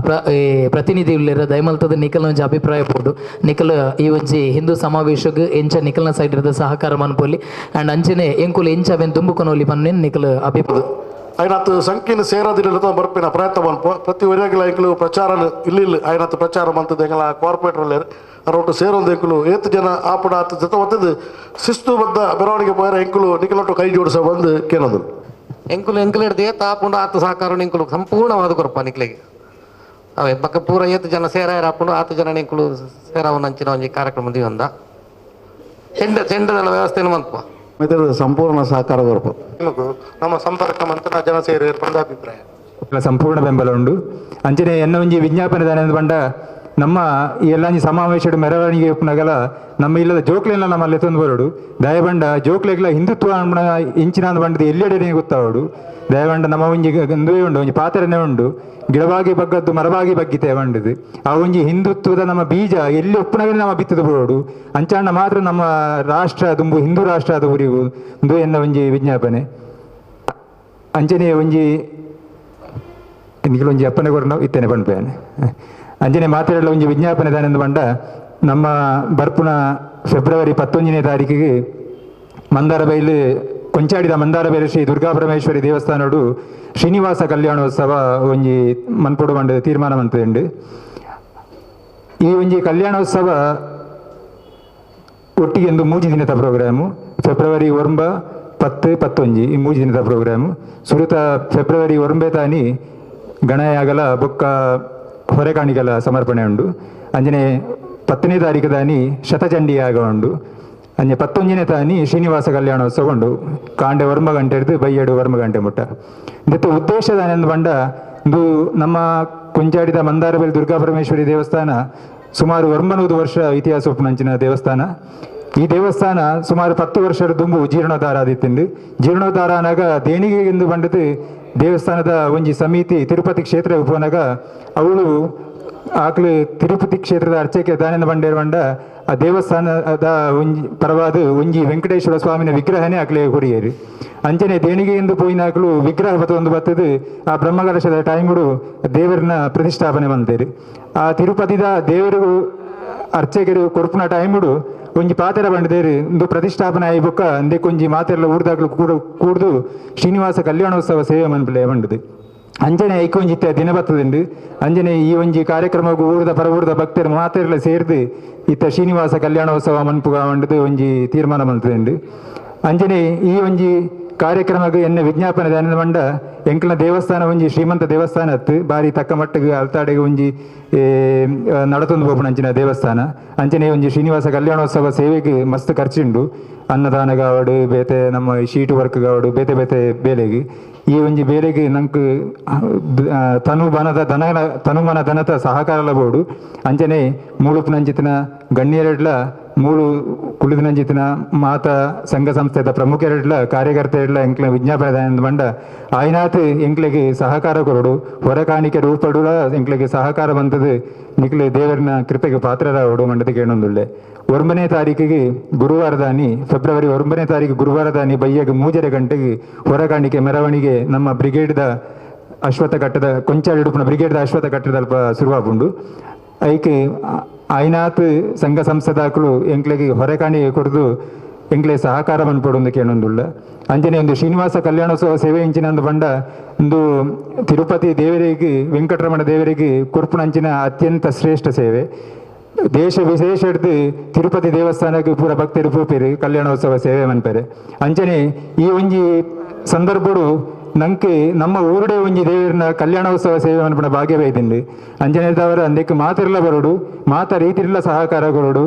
ಪ್ರತಿನಿಧಿ ಉಲ್ಲೇರು ದಯಮಲ್ತದ ನಿಖಲ್ ಒಂಜಿ ಅಭಿಪ್ರಾಯ ಪೋಡು ನಿಖಲ್ ಈ ಒಂಜಿ ಹಿಂದೂ ಸಮಾವೇಶಗ್ ಎಂಚ ನಿಖಲ್ನ ಸೈಡ್ ಇರದ ಸಹಕಾರ ಮನ್ಪೊಲಿ ಅಂಡ್ ಅಂಚನೆ ಎಂಕುಲು ಎಂಚ ಅವೆನ್ ತುಂಬುಕೊನೊಲಿ ಪನ್ನೇನ್ ನಿಖಲ್ ಅಭಿಪ್ರಾಯ ಐನಾತ್ ಸಂಕೀರ್ಣ ಸೇರಾದಿಲ್ಲ ಬರ್ಪಿನ ಪ್ರಯತ್ನ ಮನ್ಪ ಪ್ರತಿ ಒರಿಯಾಗಿಲ ಎಂಕುಲು ಪ್ರಚಾರ ಇಲ್ಲಿ ಐನಾತ್ ಪ್ರಚಾರ ಮಂತದ ಎಂಗಲ ಕಾರ್ಪೊರೇಟರ್ ಉಲ್ಲೇರು ಅರೊಟ್ಟು ಸೇರೊಂದು ಎಂಕುಲು ಏತ್ ಜನ ಆಪುಡ ಆತ ಜೊತೆ ಒತ್ತದು ಶಿಸ್ತುಬದ್ಧ ಮೆರವಣಿಗೆ ಪೋಯರ ಎಂಕುಲು ನಿಖಲೊಟ್ಟು ಕೈ ಜೋಡಿಸ ಬಂದು ಕೇಳೋದು ಎಂಕುಲು ಎಂಕುಲು ಹಿಡ್ದು ಏತ್ ಆಪುಂಡು ಆತ ಸಹಕಾರ ಎಂಕುಲು ಸಂಪೂರ್ಣವಾದ ಕೊರಪ ನಿಕ್ಲೆಗೆ ಅವೇ ಬಕ್ಕ ಪೂರ ಏತ್ ಜನ ಸೇರಾಯರ ಆಪುಂಡು ಆತ ಜನ ಎಂಕುಲು ಸೇರಾವನ ಅಂಚಿನ ಒಂಜಿ ಕಾರ್ಯಕ್ರಮ ದಿವಂದ ಚೆಂಡ ಚೆಂಡದ ವ್ಯವಸ್ಥೆಯನ್ನು ಮನ್ಪ ಸಂಪೂರ್ಣ ಸಹಕಾರ ಕೊರಪ ನಮ್ಮ ಸಂಪರ್ಕ ಮಂತ್ರ ಜನ ಸೇರಿ ಅಭಿಪ್ರಾಯ ಸಂಪೂರ್ಣ ಬೆಂಬಲ ಉಂಡು. ಅಂಚನೆ ಎನ್ನ ಒಂಜಿ ವಿಜ್ಞಾಪನೆ ದಾನೆ ಬಂಡ ನಮ್ಮ ಈ ಎಲ್ಲಾಂಜಿ ಸಮಾವೇಶಡ್ ಮೆರವಣಿಗೆ ಉಪ್ಪುನಗಲ ನಮ್ಮ ಇಲ್ಲದ ಜೋಕ್ಲೆಲ್ಲ ನಮ್ಮಲ್ಲಿ ಎತ್ತೊಂದು ಬರೋಡು ದಯಬಂಡ ಜೋಕ್ಲೆಗ್ಲ ಹಿಂದುತ್ವ ಇಂಚಿನ ಬಂಡದ ಎಲ್ಲೆಡೆ ಗೊತ್ತಾವಡು ದಯಬಂಡ ನಮ್ಮ ಒಂಜಿ ಇಂದುವೇ ಉಂಡು ಒಂಜಿ ಪಾತ್ರನೇ ಉಂಡು ಗಿಡವಾಗಿ ಬಗ್ಗದ್ದು ಮರವಾಗಿ ಬಗ್ಗಿತೆ ಬಂಡದು ಆ ಒಂಜಿ ಹಿಂದುತ್ವದ ನಮ್ಮ ಬೀಜ ಎಲ್ಲಿ ಉಪ್ಪುನಗಲೇ ನಮ್ಮ ಬಿತ್ತದ ಬರೋಡು ಅಂಚಾಂಡ ಮಾತ್ರ ನಮ್ಮ ರಾಷ್ಟ್ರ ದುಂಬು ಹಿಂದೂ ರಾಷ್ಟ್ರ ಅದು ಉರಿವು ಇಂದು ಎನ್ನ ಒಂಜಿ ವಿಜ್ಞಾಪನೆ. ಅಂಚನೆ ಒಂಜಿ ನಿಖಲೊಂಜಿ ಅಪ್ಪನೆ ಕೊರನ ಇತ್ತೇನೆ ಪನ್ಪೇನೆ ಅಂಜನೆ ಮಾತೆರೆಲ್ಲ ಒಂಜಿ ವಿಜ್ಞಾಪನೆ ದಾನೆಂದು ಬಂಡ ನಮ್ಮ ಬರ್ಪುನ ಫೆಬ್ರವರಿ 19ನೇ ತಾರೀಕಿಗೆ ಮಂದಾರಬೈಲು ಕೊಂಚಾಡಿದ ಮಂದಾರಬೈಲು ಶ್ರೀ ದುರ್ಗಾ ಪರಮೇಶ್ವರಿ ದೇವಸ್ಥಾನಡು ಶ್ರೀನಿವಾಸ ಕಲ್ಯಾಣೋತ್ಸವ ಒಂಜಿ ಮನ್ಪೊಡು ಮಂಡ ತೀರ್ಮಾನ ಮಂತುಂಡು. ಈ ಒಂಜಿ ಕಲ್ಯಾಣೋತ್ಸವ ಒಟ್ಟಿಗೆ ಒಂದು 3 ದಿನದ ಪ್ರೋಗ್ರಾಮು ಫೆಬ್ರವರಿ 9, 10, 11 ಈ 3 ದಿನದ ಪ್ರೋಗ್ರಾಮು. ಸುರುತ ಫೆಬ್ರವರಿ 9 ತಾನಿ ಗಣಯಾಗಲ ಬೊಕ್ಕ ಹೊರೆಕಾಣಿಗಲ ಸಮರ್ಪಣೆ ಉಂಡು. ಅಂಜನೆ 10ನೇ ತಾರೀಕು ದಾನಿ ಶತಚಂಡಿ ಯಾಗ ಉಂಡು. ಅಂಜೆ 19ನೇ ತಾನಿ ಶ್ರೀನಿವಾಸ ಕಲ್ಯಾಣೋತ್ಸವ ಉಂಡು ಕಾಂಡೆ 9 ಗಂಟೆ ಹಿಡಿದು ಬೈಯಡು 9 ಗಂಟೆ ಮುಟ್ಟ. ಇದಕ್ಕೆ ಉದ್ದೇಶ ದಾನೆಂದು ಬಂಡ ಇಂದು ನಮ್ಮ ಕೊಂಚಾಡಿದ ಮಂದಾರಬೈಲು ದುರ್ಗಾ ಪರಮೇಶ್ವರಿ ದೇವಸ್ಥಾನ ಸುಮಾರು 900 ವರ್ಷ ಇತಿಹಾಸ ಉಪ್ಪುನಂಚಿನ ದೇವಸ್ಥಾನ. ಈ ದೇವಸ್ಥಾನ ಸುಮಾರು 10 ವರ್ಷದ ದುಂಬು ಜೀರ್ಣೋದ್ಧಾರ ಆದಿತ್ತಿಂದು. ಜೀರ್ಣೋದ್ಧಾರ ಅನಾಗ ದೇಣಿಗೆ ಎಂದು ಬಂಡದು ದೇವಸ್ಥಾನದ ಒಂಜಿ ಸಮಿತಿ ತಿರುಪತಿ ಕ್ಷೇತ್ರ ಉಪನಾಗ ಅವಳು ಆಕ್ಲು ತಿರುಪತಿ ಕ್ಷೇತ್ರದ ಅರ್ಚಕೆ ದಾನಿನ ಬಂಡೇರ್ ಬಂಡ ಆ ದೇವಸ್ಥಾನದ ಒಂಜಿ ಪರವಾದ ಒಂಜಿ ವೆಂಕಟೇಶ್ವರ ಸ್ವಾಮಿನ ವಿಗ್ರಹನೇ ಆಕ್ಲೆ ಕೊರಿಯೇರು. ಅಂಚನೆ ದೇಣಿಗೆ ಎಂದು ಪೋಯಿನಾಕ್ಲು ವಿಗ್ರಹ ಬತ್ತೊಂದು ಬತ್ತದು ಆ ಬ್ರಹ್ಮಕಲಶದ ಟೈಮುಡು ದೇವರನ್ನ ಪ್ರತಿಷ್ಠಾಪನೆ ಬಂತೇರು. ಆ ತಿರುಪತಿದ ದೇವರು ಅರ್ಚಕರು ಕೊರ್ಪುನ ಟೈಮುಡು ಒಂಜಿ ಪಾತೆರ ಬಂಡದೇರು ಇಂದು ಪ್ರತಿಷ್ಠಾಪನೆ ಆಯಿ ಬೊಕ್ಕ ಅಂದೆಕೊಂಜಿ ಮಾತೆಲ್ಲ ಊರ್ದಾಗ್ಲು ಕೂಡ್ದು ಶ್ರೀನಿವಾಸ ಕಲ್ಯಾಣೋತ್ಸವ ಸೇವೆ ಮನ್ಪಲೆ ಬಂಡದು. ಅಂಜನೆ ಐಕೊಂಜಿ ಇತ್ತ ದಿನ ಬತ್ತದುಂಡು. ಅಂಜನೆ ಈ ಒಂಜಿ ಕಾರ್ಯಕ್ರಮಕ್ಕೂ ಊರ್ದ ಪರವೂರ್ದ ಭಕ್ತರು ಮಾತೆರ್ಲ ಸೇರ್ದು ಇತ್ತ ಶ್ರೀನಿವಾಸ ಕಲ್ಯಾಣೋತ್ಸವ ಮನ್ಪುಗ ಮಂಡದು ಒಂಜಿ ತೀರ್ಮಾನ ಮಂತುಂಡು. ಅಂಜನೆ ಈ ಒಂಜಿ ಕಾರ್ಯಕ್ರಮಕ್ಕೆ ಎನ್ನ ವಿಜ್ಞಾಪನೆ ದಾನಿನ ಮಂಡ ಎಂಕಲ್ನ ದೇವಸ್ಥಾನ ಒಂಜಿ ಶ್ರೀಮಂತ ದೇವಸ್ಥಾನ ಅತ್ತು ಬಾರಿ ತಕ್ಕ ಮಟ್ಟಿಗೆ ಅಲ್ತಾಡೆಗೆ ಒಂಜಿ ನಡತೊಂದು ಬೋಪುನ ಅಂಚಿನ ದೇವಸ್ಥಾನ. ಅಂಚನೆ ಒಂಜಿ ಶ್ರೀನಿವಾಸ ಕಲ್ಯಾಣೋತ್ಸವ ಸೇವೆಗೆ ಮಸ್ತ್ ಖರ್ಚುಂಡು ಅನ್ನದಾನ ಗಾವಡು ಬೇತೆ ನಮ್ಮ ಶೀಟು ವರ್ಕ್ ಗಾವಡು ಬೇತೆ ಬೇತೆ ಬೇಲೆಗೆ ಈ ಒಂಜಿ ಬೇಲೆಗೆ ನಂಗೆ ತನು ಬನದ ದನ ತನುಮನ ದನತ ಸಹಕಾರ ಲಬೋಡು. ಅಂಚನೆ ಮೂಳುಪುನಂಚಿತನ ಗಣ್ಯರೆಡ್ಲ ಮೂಳು ಕುಳಿದಿನಂಚಿತನ ಮಾತಾ ಸಂಘ ಸಂಸ್ಥೆದ ಪ್ರಮುಖರೆಡ್ಲ ಕಾರ್ಯಕರ್ತೆರೆಡ್ಲ ಎಂಕ್ಲ ವಿಜ್ಞಾಪನೆ ಬಂಡ ಆಯ್ನಾತ್ ಎಂಕ್ಲೆಗೆ ಸಹಕಾರ ಕೊರಡು ಹೊರಕಾಣಿಕೆ ರೂಪಡುಲ ಎಂಕ್ಲೆಗೆ ಸಹಕಾರ ಬಂತದ್ದು ನಿಕ್ಲೆ ದೇವರನ ಕೃಪೆಗೆ ಪಾತ್ರರಾವಡು ಮಂಡದ ಕೇಳೊಂದುಳ್ಳೆ. 9ನೇ ತಾರೀಕಿಗೆ ಗುರುವಾರದಾನಿ ಫೆಬ್ರವರಿ 9ನೇ ತಾರೀಕು ಗುರುವಾರದಾನಿ ಬಯ್ಯಗೆ 3:30 ಗಂಟೆಗೆ ಹೊರಕಾಣಿಕೆ ಮೆರವಣಿಗೆ ನಮ್ಮ ಬ್ರಿಗೇಡ್ದ ಅಶ್ವತ್ಥ ಕಟ್ಟದ ಕೊಂಚಾಡಿಡುಪುನ ಬ್ರಿಗೇಡ್ದ ಅಶ್ವತ್ಥ ಕಟ್ಟದ ಅಲ್ಪ ಶುರುವಾಪುಂಡು. ಐಕೆ ಆಯ್ನಾತ್ ಸಂಘ ಸಂಸ್ಥೆದಾಕಲು ಎಂಕ್ಲೆಗೆ ಹೊರಕಾಣಿಕೆ ಕೊಡ್ದು ಎಂಕ್ಲೆ ಸಹಕಾರ ಮನ್ಪೊಡು ಕೇಣೊಂದುಳ್ಳ. ಅಂಚನೆ ಒಂದು ಶ್ರೀನಿವಾಸ ಕಲ್ಯಾಣೋತ್ಸವ ಸೇವೆ ಇಂಚಿನ ಬಂಡ ಒಂದು ತಿರುಪತಿ ದೇವರಿಗೆ ವೆಂಕಟರಮಣ ದೇವರಿಗೆ ಕೊರ್ಪುನಂಚಿನ ಅತ್ಯಂತ ಶ್ರೇಷ್ಠ ಸೇವೆ. ದೇಶ ವಿಶೇಷ ತಿರುಪತಿ ದೇವಸ್ಥಾನಕ್ಕೆ ಪೂರ ಭಕ್ತರು ಪೋಪೇರು ಕಲ್ಯಾಣೋತ್ಸವ ಸೇವೆ ಮನ್ಪೇರು. ಅಂಚನೆ ಈ ಒಂಜಿ ಸಂದರ್ಭಡು ನಂಗೆ ನಮ್ಮ ಊರುಡೆ ಒಂಜಿ ದೇವರನ್ನ ಕಲ್ಯಾಣೋತ್ಸವ ಸೇವೆ ಮನ್ಪುನ ಭಾಗ್ಯ ಬೈದಿಂಡು. ಅಂಚನೆ ತವರ ಅಂದಕ್ಕೆ ಮಾತಿರ್ಲ ಬರೋಡು ಮಾತ ರೀತಿರ್ಲ ಸಹಕಾರ ಕೊರಡು.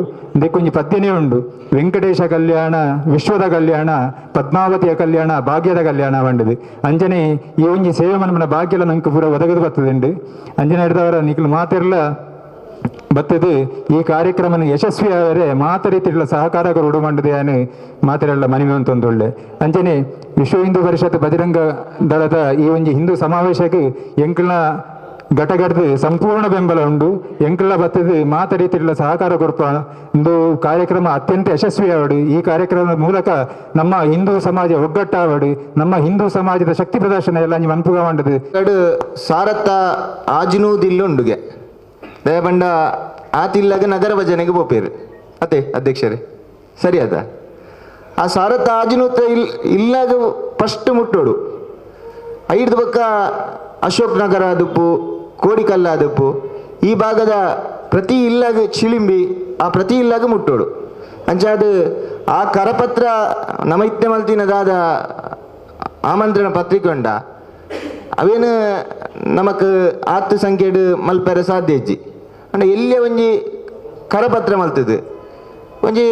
ಒಂಜಿ ಪದ್ಯನೇ ಉಂಡು, ವೆಂಕಟೇಶ ಕಲ್ಯಾಣ ವಿಶ್ವದ ಕಲ್ಯಾಣ ಪದ್ಮಾವತಿಯ ಕಲ್ಯಾಣ ಭಾಗ್ಯದ ಕಲ್ಯಾಣ ಬಂಡದು. ಅಂಚನೆ ಈ ಒಂಜಿ ಸೇವೆ ಮನ್ಪುನ ಭಾಗ್ಯಲ ನಂಗೆ ಪೂರ ಒದಗದು ಬರ್ತದುಂಡು. ಅಂಚನೆ ಹಿಡಿದವರ ನಿಕ್ಲು ಮಾತಿರ್ಲ ಬತ್ತದು ಈ ಕಾರ್ಯಕ್ರಮನ ಯಶಸ್ವಿ ಆದರೆ ಮಾತ ರೀತಿಗಳ ಸಹಕಾರ ಕೊರಡು ಮಂಡದೆ ಮಾತಿರಲ್ಲ ಮನವಿ ಅಂತೊಂದೊಳ್ಳೆ. ಅಂಚನೆ ವಿಶ್ವ ಹಿಂದೂ ಪರಿಷತ್ ಬಜರಂಗ ದಳದ ಈ ಒಂಜಿ ಹಿಂದೂ ಸಮಾವೇಶಕ್ಕೆ ಎಂಕಲ್ನ ಘಟಗಡ್ದು ಸಂಪೂರ್ಣ ಬೆಂಬಲ ಉಂಡು. ಎಂಕಲ್ನ ಬತ್ತದು ಮಾತ ರೀತಿಗಳ ಸಹಕಾರ ಕೊರ್ಪ ಇಂದು ಕಾರ್ಯಕ್ರಮ ಅತ್ಯಂತ ಯಶಸ್ವಿ ಆವಡು. ಈ ಕಾರ್ಯಕ್ರಮದ ಮೂಲಕ ನಮ್ಮ ಹಿಂದೂ ಸಮಾಜ ಒಗ್ಗಟ್ಟಾವಡು, ನಮ್ಮ ಹಿಂದೂ ಸಮಾಜದ ಶಕ್ತಿ ಪ್ರದರ್ಶನ ಎಲ್ಲ ನಿಮ್ಮ ಅನ್ಪುಗ ಮಂಡದು. ಸಾರತ್ತ ಆಜಿನೂದಿಲ್ಲುಂಡುಗೆ ದಯಬಂಡ ಆತಿಲ್ಲಾಗ ನಗರ ಭಜನೆಗೆ ಪೋಪೇರು ಅದೇ ಅಧ್ಯಕ್ಷರೇ ಸರಿಯಾದ. ಆ ಸಾರತ್ತ ಆಜಿನೂತ ಇಲ್ಲಾಗ ಫಸ್ಟ್ ಮುಟ್ಟೋಡು. ಐದು ಪಕ್ಕ ಅಶೋಕ್ ನಗರ ಆದಪ್ಪು ಕೋಡಿಕಲ್ಲ ಆದಪ್ಪು ಈ ಭಾಗದ ಪ್ರತಿ ಇಲ್ಲಾಗ ಚಿಳಿಂಬಿ ಆ ಪ್ರತಿ ಇಲ್ಲಾಗ ಮುಟ್ಟೋಡು. ಅಂಚಾದ ಆ ಕರಪತ್ರ ನಮೈತ್ಯ ಮಲ್ತಿನದಾದ ಆಮಂತ್ರಣ ಪತ್ರಿಕೆ ಉಂಡ ಅವೇನು ನಮಕ್ ಆತ್ತು ಸಂಖ್ಯೆಡು ಮಲ್ಪೆರೆ ಸಾಧ್ಯ ಇಜ್ಜಿ. ಅಂಡ ಎಲ್ಲಿಯ ಒಂಜಿ ಕರಪತ್ರ ಮಲ್ತದೆ ಒಂಜಿ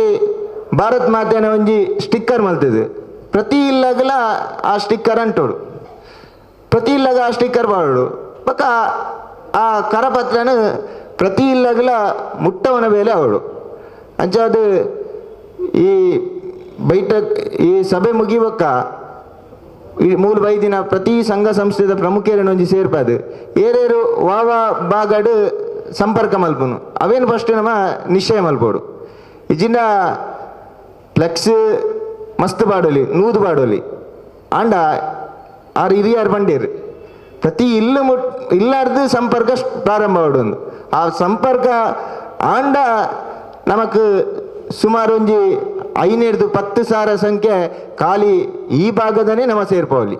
ಭಾರತ್ ಮಾತೆನ ಒಂಜಿ ಸ್ಟಿಕ್ಕರ್ ಮಲ್ತದೆ ಪ್ರತಿ ಇಲ್ಲಾಗಲ ಆ ಸ್ಟಿಕ್ಕರ್ ಅಂಟೋಡು ಪ್ರತಿ ಇಲ್ಲಾಗ ಆ ಸ್ಟಿಕ್ಕರ್ ಬಾಡೋಡು ಪಕ್ಕ ಆ ಕರಪತ್ರನ ಪ್ರತಿ ಇಲ್ಲಾಗಲ ಮುಟ್ಟವನ ಮೇಲೆ ಅವಳು. ಅಂಚಾದ ಈ ಬೈಠಕ್ ಈ ಸಭೆ ಮುಗಿಬಕ್ಕ ಈ ಮೂಲ ಬೈದಿನ ಪ್ರತಿ ಸಂಘ ಸಂಸ್ಥೆದ ಪ್ರಮುಖರನ್ನು ಒಂಜಿ ಸೇರ್ಪಾದು ಏರೇರು ವಾವ ಬಾಗಡು ಸಂಪರ್ಕ ಮಲ್ಪುನು ಅವೇನು ಫಸ್ಟ್ ನಮ್ಮ ನಿಶ್ಚಯ ಮಲ್ಪೋಡು. ಇಜಿಂದ ಫ್ಲೆಕ್ಸ್ ಮಸ್ತ್ ಬಾಡೋಲಿ ನೂದು ಬಾಡೋಲಿ ಆಂಡ ಆರು ಹಿರಿಯಾರು ಬಂಡೇರು ಪ್ರತಿ ಇಲ್ಲ ಮುಟ್ ಇಲ್ಲಾರ್ದು ಸಂಪರ್ಕ ಪ್ರಾರಂಭ ಆಡೊಂದು. ಆ ಸಂಪರ್ಕ ಆಂಡ ನಮಕ್ ಸುಮಾರು ಒಂಜಿ 5 10 ಸಾವಿರ ಸಂಖ್ಯೆ ಖಾಲಿ ಈ ಭಾಗದನೇ ನಮ್ಮ ಸೇರ್ಪವಲಿ.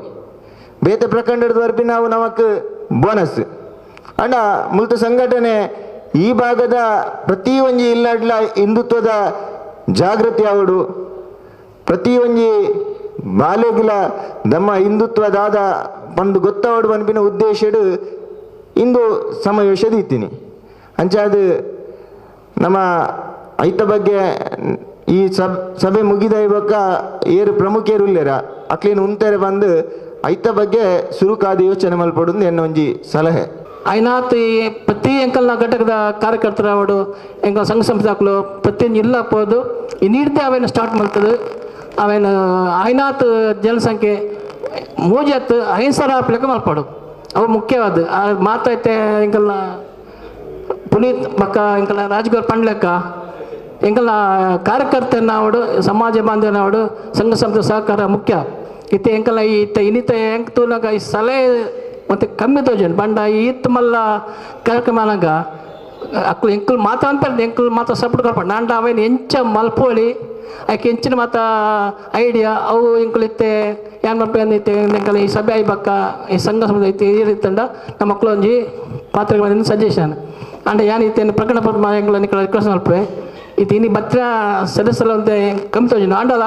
ಬೇತೆ ಪ್ರಖಂಡದವರೆಗೆ ನಾವು ನಮಕ್ ಬೋನಸ್ ಅಂಡ ಮುಲ್ತ ಸಂಘಟನೆ ಈ ಭಾಗದ ಪ್ರತಿ ಒಂಜಿ ಇಲ್ಲಾಡ್ಲ ಹಿಂದುತ್ವದ ಜಾಗೃತಿ ಆವಡು ಪ್ರತಿ ಒಂಜಿ ಬಾಲೆಗಿಲ ನಮ್ಮ ಹಿಂದುತ್ವದಾದ ಬಂದು ಗೊತ್ತಾವಡು ಬನ್ಪಿನ ಉದ್ದೇಶಡು ಇಂದು ಸಮಾವೇಶದ ಇತ್ತೀನಿ. ಅಂಚಾದ ನಮ್ಮ ಐತ ಬಗ್ಗೆ ಈ ಸಭೆ ಮುಗಿದ ಇವಾಗ ಏರು ಪ್ರಮುಖರು ಇಲ್ಲೇರ ಅಕ್ಲೇನು ಉಂತೆರೆ ಬಂದು ಐತ ಬಗ್ಗೆ ಸುರುಕಾದ ಯೋಚನೆ ಮಲ್ಪಡುಂದು ಎನ್ನ ಒಂಜಿ ಸಲಹೆ. ಐನಾತ್ ಈ ಪ್ರತಿ ಎಂಕಲ್ನ ಘಟಕದ ಕಾರ್ಯಕರ್ತರ ಅವಡು ಎಂಕಲ್ ಸಂಘ ಸಂಸ್ಥಾಕ್ಲು ಪ್ರತಿಯೊಂದು ಇಲ್ಲ ಪೋದು ಈ ನೀಡ್ದೆ ಅವೇನು ಸ್ಟಾರ್ಟ್ ಮಾಡ್ತದೆ ಅವೇನು ಐನಾತ್ ಜನಸಂಖ್ಯೆ ಮೂಜತ್ತು 5,000 ಲೆಕ್ಕ ಮಲ್ಪಾಡು ಅವು ಮುಖ್ಯವಾದ ಆ ಮಾತೈತೆ. ಎಂಕಲ್ನ ಪುನೀತ್ ಬಕ್ಕ ಎಂಕಲ್ನ ರಾಜ್ಗೌರ್ ಪಂಡ್ಲೆಕ್ಕ ಎಂಕಲ್ನ ಕಾರ್ಯಕರ್ತನಾವಡು ಸಮಾಜ ಬಾಂಧವನಾವಡು ಸಂಘ ಸಂಸ್ಥೆ ಸಹಕಾರ ಮುಖ್ಯ. ಇತ್ತೆ ಎಂಕಲ್ನ ಇತ್ತ ಇನ್ನಿತ ಎಂಕ್ ತೂನಾಗ ಈ ಸಲಹೆ ಮತ್ತು ಕಮ್ಮಿ ತೋಜನ್ ಬಂಡ ಈತ್ ಮಲ್ಲ ಕಾರ್ಯಕ್ರಮನಾಗ ಅಕ್ಲು ಎಂಕಲ್ ಮಾತ್ರ ಅಂತ ಎಂಕಲ್ ಮಾತ್ರ ಸಪೋರ್ಟ್ ಕೊಡ್ಪ ನಾಂಡ ಅವೇನು ಎಂಚ ಮಲ್ಪೋಳಿ ಆಕೆ ಎಂಚಿನ ಮಾತ ಐಡಿಯಾ ಅವು ಎಂಕಲ್ ಇತ್ತೆ ಏನ್ ಮಲ್ಪ ಇತ್ತೆ ಎಂಕಲ್ ಈ ಸಭೆ ಆಯ್ಬಕ್ಕ ಈ ಸಂಘ ಸಂಸ್ಥೆ ಐತೆ ಇತ್ತಂಡ ನಮ್ಮ ಮಕ್ಕಳು ಒಂಜಿ ಪಾತ್ರ ಸಜೆಷನ್ ಅಂಡ ಯಾನ್ ಇತ್ತೆ ಪ್ರಕರಣ ಪತ್ರ ಎಂಕಲ್ ರಿಕ್ವೆಸ್ಟ್ ಮಲ್ಪೆ ಇತ್ತು ಇನ್ನು ಬತ್ರ ಸದಸ್ಯರ ಅಂತ ಕಮ್ಮಿ ತೋಜನ್ ಆಂಡಲ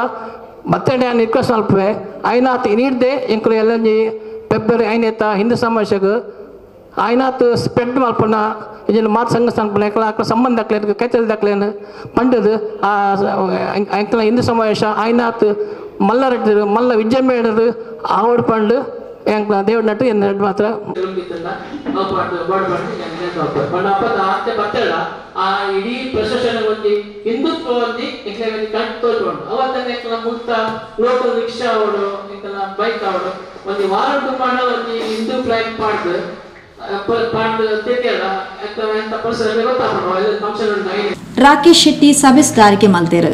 ಮತ್ತೆ ಯಾನ್ ರಿಕ್ವೆಸ್ಟ್ ಮಲ್ಪೆ ಐನಾತ್ ನೀಡ್ದೆ ಎಂಕಲ್ ಎಲ್ಲಂಜಿ ಫೆಬ್ರವರಿ ಐನೇತ ಹಿಂದೂ ಸಮಾವೇಶಕ್ಕೆ ಐನಾತ್ ಸ್ಪ್ರೆಡ್ ಮಲ್ಪನ ಇದನ್ನು ಮಾತು ಸಂಘ ಸಂಘ ಅಕ್ಲ ಸಂಬಂಧ ದಾಖಲೆ ಕೈತಲ್ ದಾಖಲೆಯನ್ನು ಪಂಡದು ಆ ಎಂಕಲ್ನ ಹಿಂದೂ ಸಮಾವೇಶ ಐನಾತ್ ಮಲ್ಲ ರೆಡ್ಡರು ಮಲ್ಲ ವಿಜಯಮೇಡರು ಆವಡ್ ಪಂಡು ಎಂಕ್ಲ ದೇವ್ರ ನಟ್ಟು ಎನ್ನ ರೆಡ್ ಮಾತ್ರ ಆ ಇಡೀ ಪ್ರಶಾಸನ ಒಂಜಿ ಹಿಂದುತ್ವ ಒಂಜಿ ಎಂಕ್ಲೆ ಒಂಜಿ ಕಣ್ ತೋಜುಂಡು. ಅವತ್ತನೇ ಎಂಕ್ಲ ಮುಲ್ತ ಲೋಕಲ್ ರಿಕ್ಷಾ ಅವಡು ಎಂಕ್ಲ ಬೈಕ್ ಅವಡು ಒಂದು ವಾರಂಟು ಪಾಂಡ ಒಂಜಿ ಹಿಂದೂ ಫ್ಲಾಗ್ ಪಾಡ್ದು ರಾಕೇಶ್ ಶೆಟ್ಟಿ ಸಭೆ ಸುಧಾರಿಕೆ ಮಲ್ತೇರು.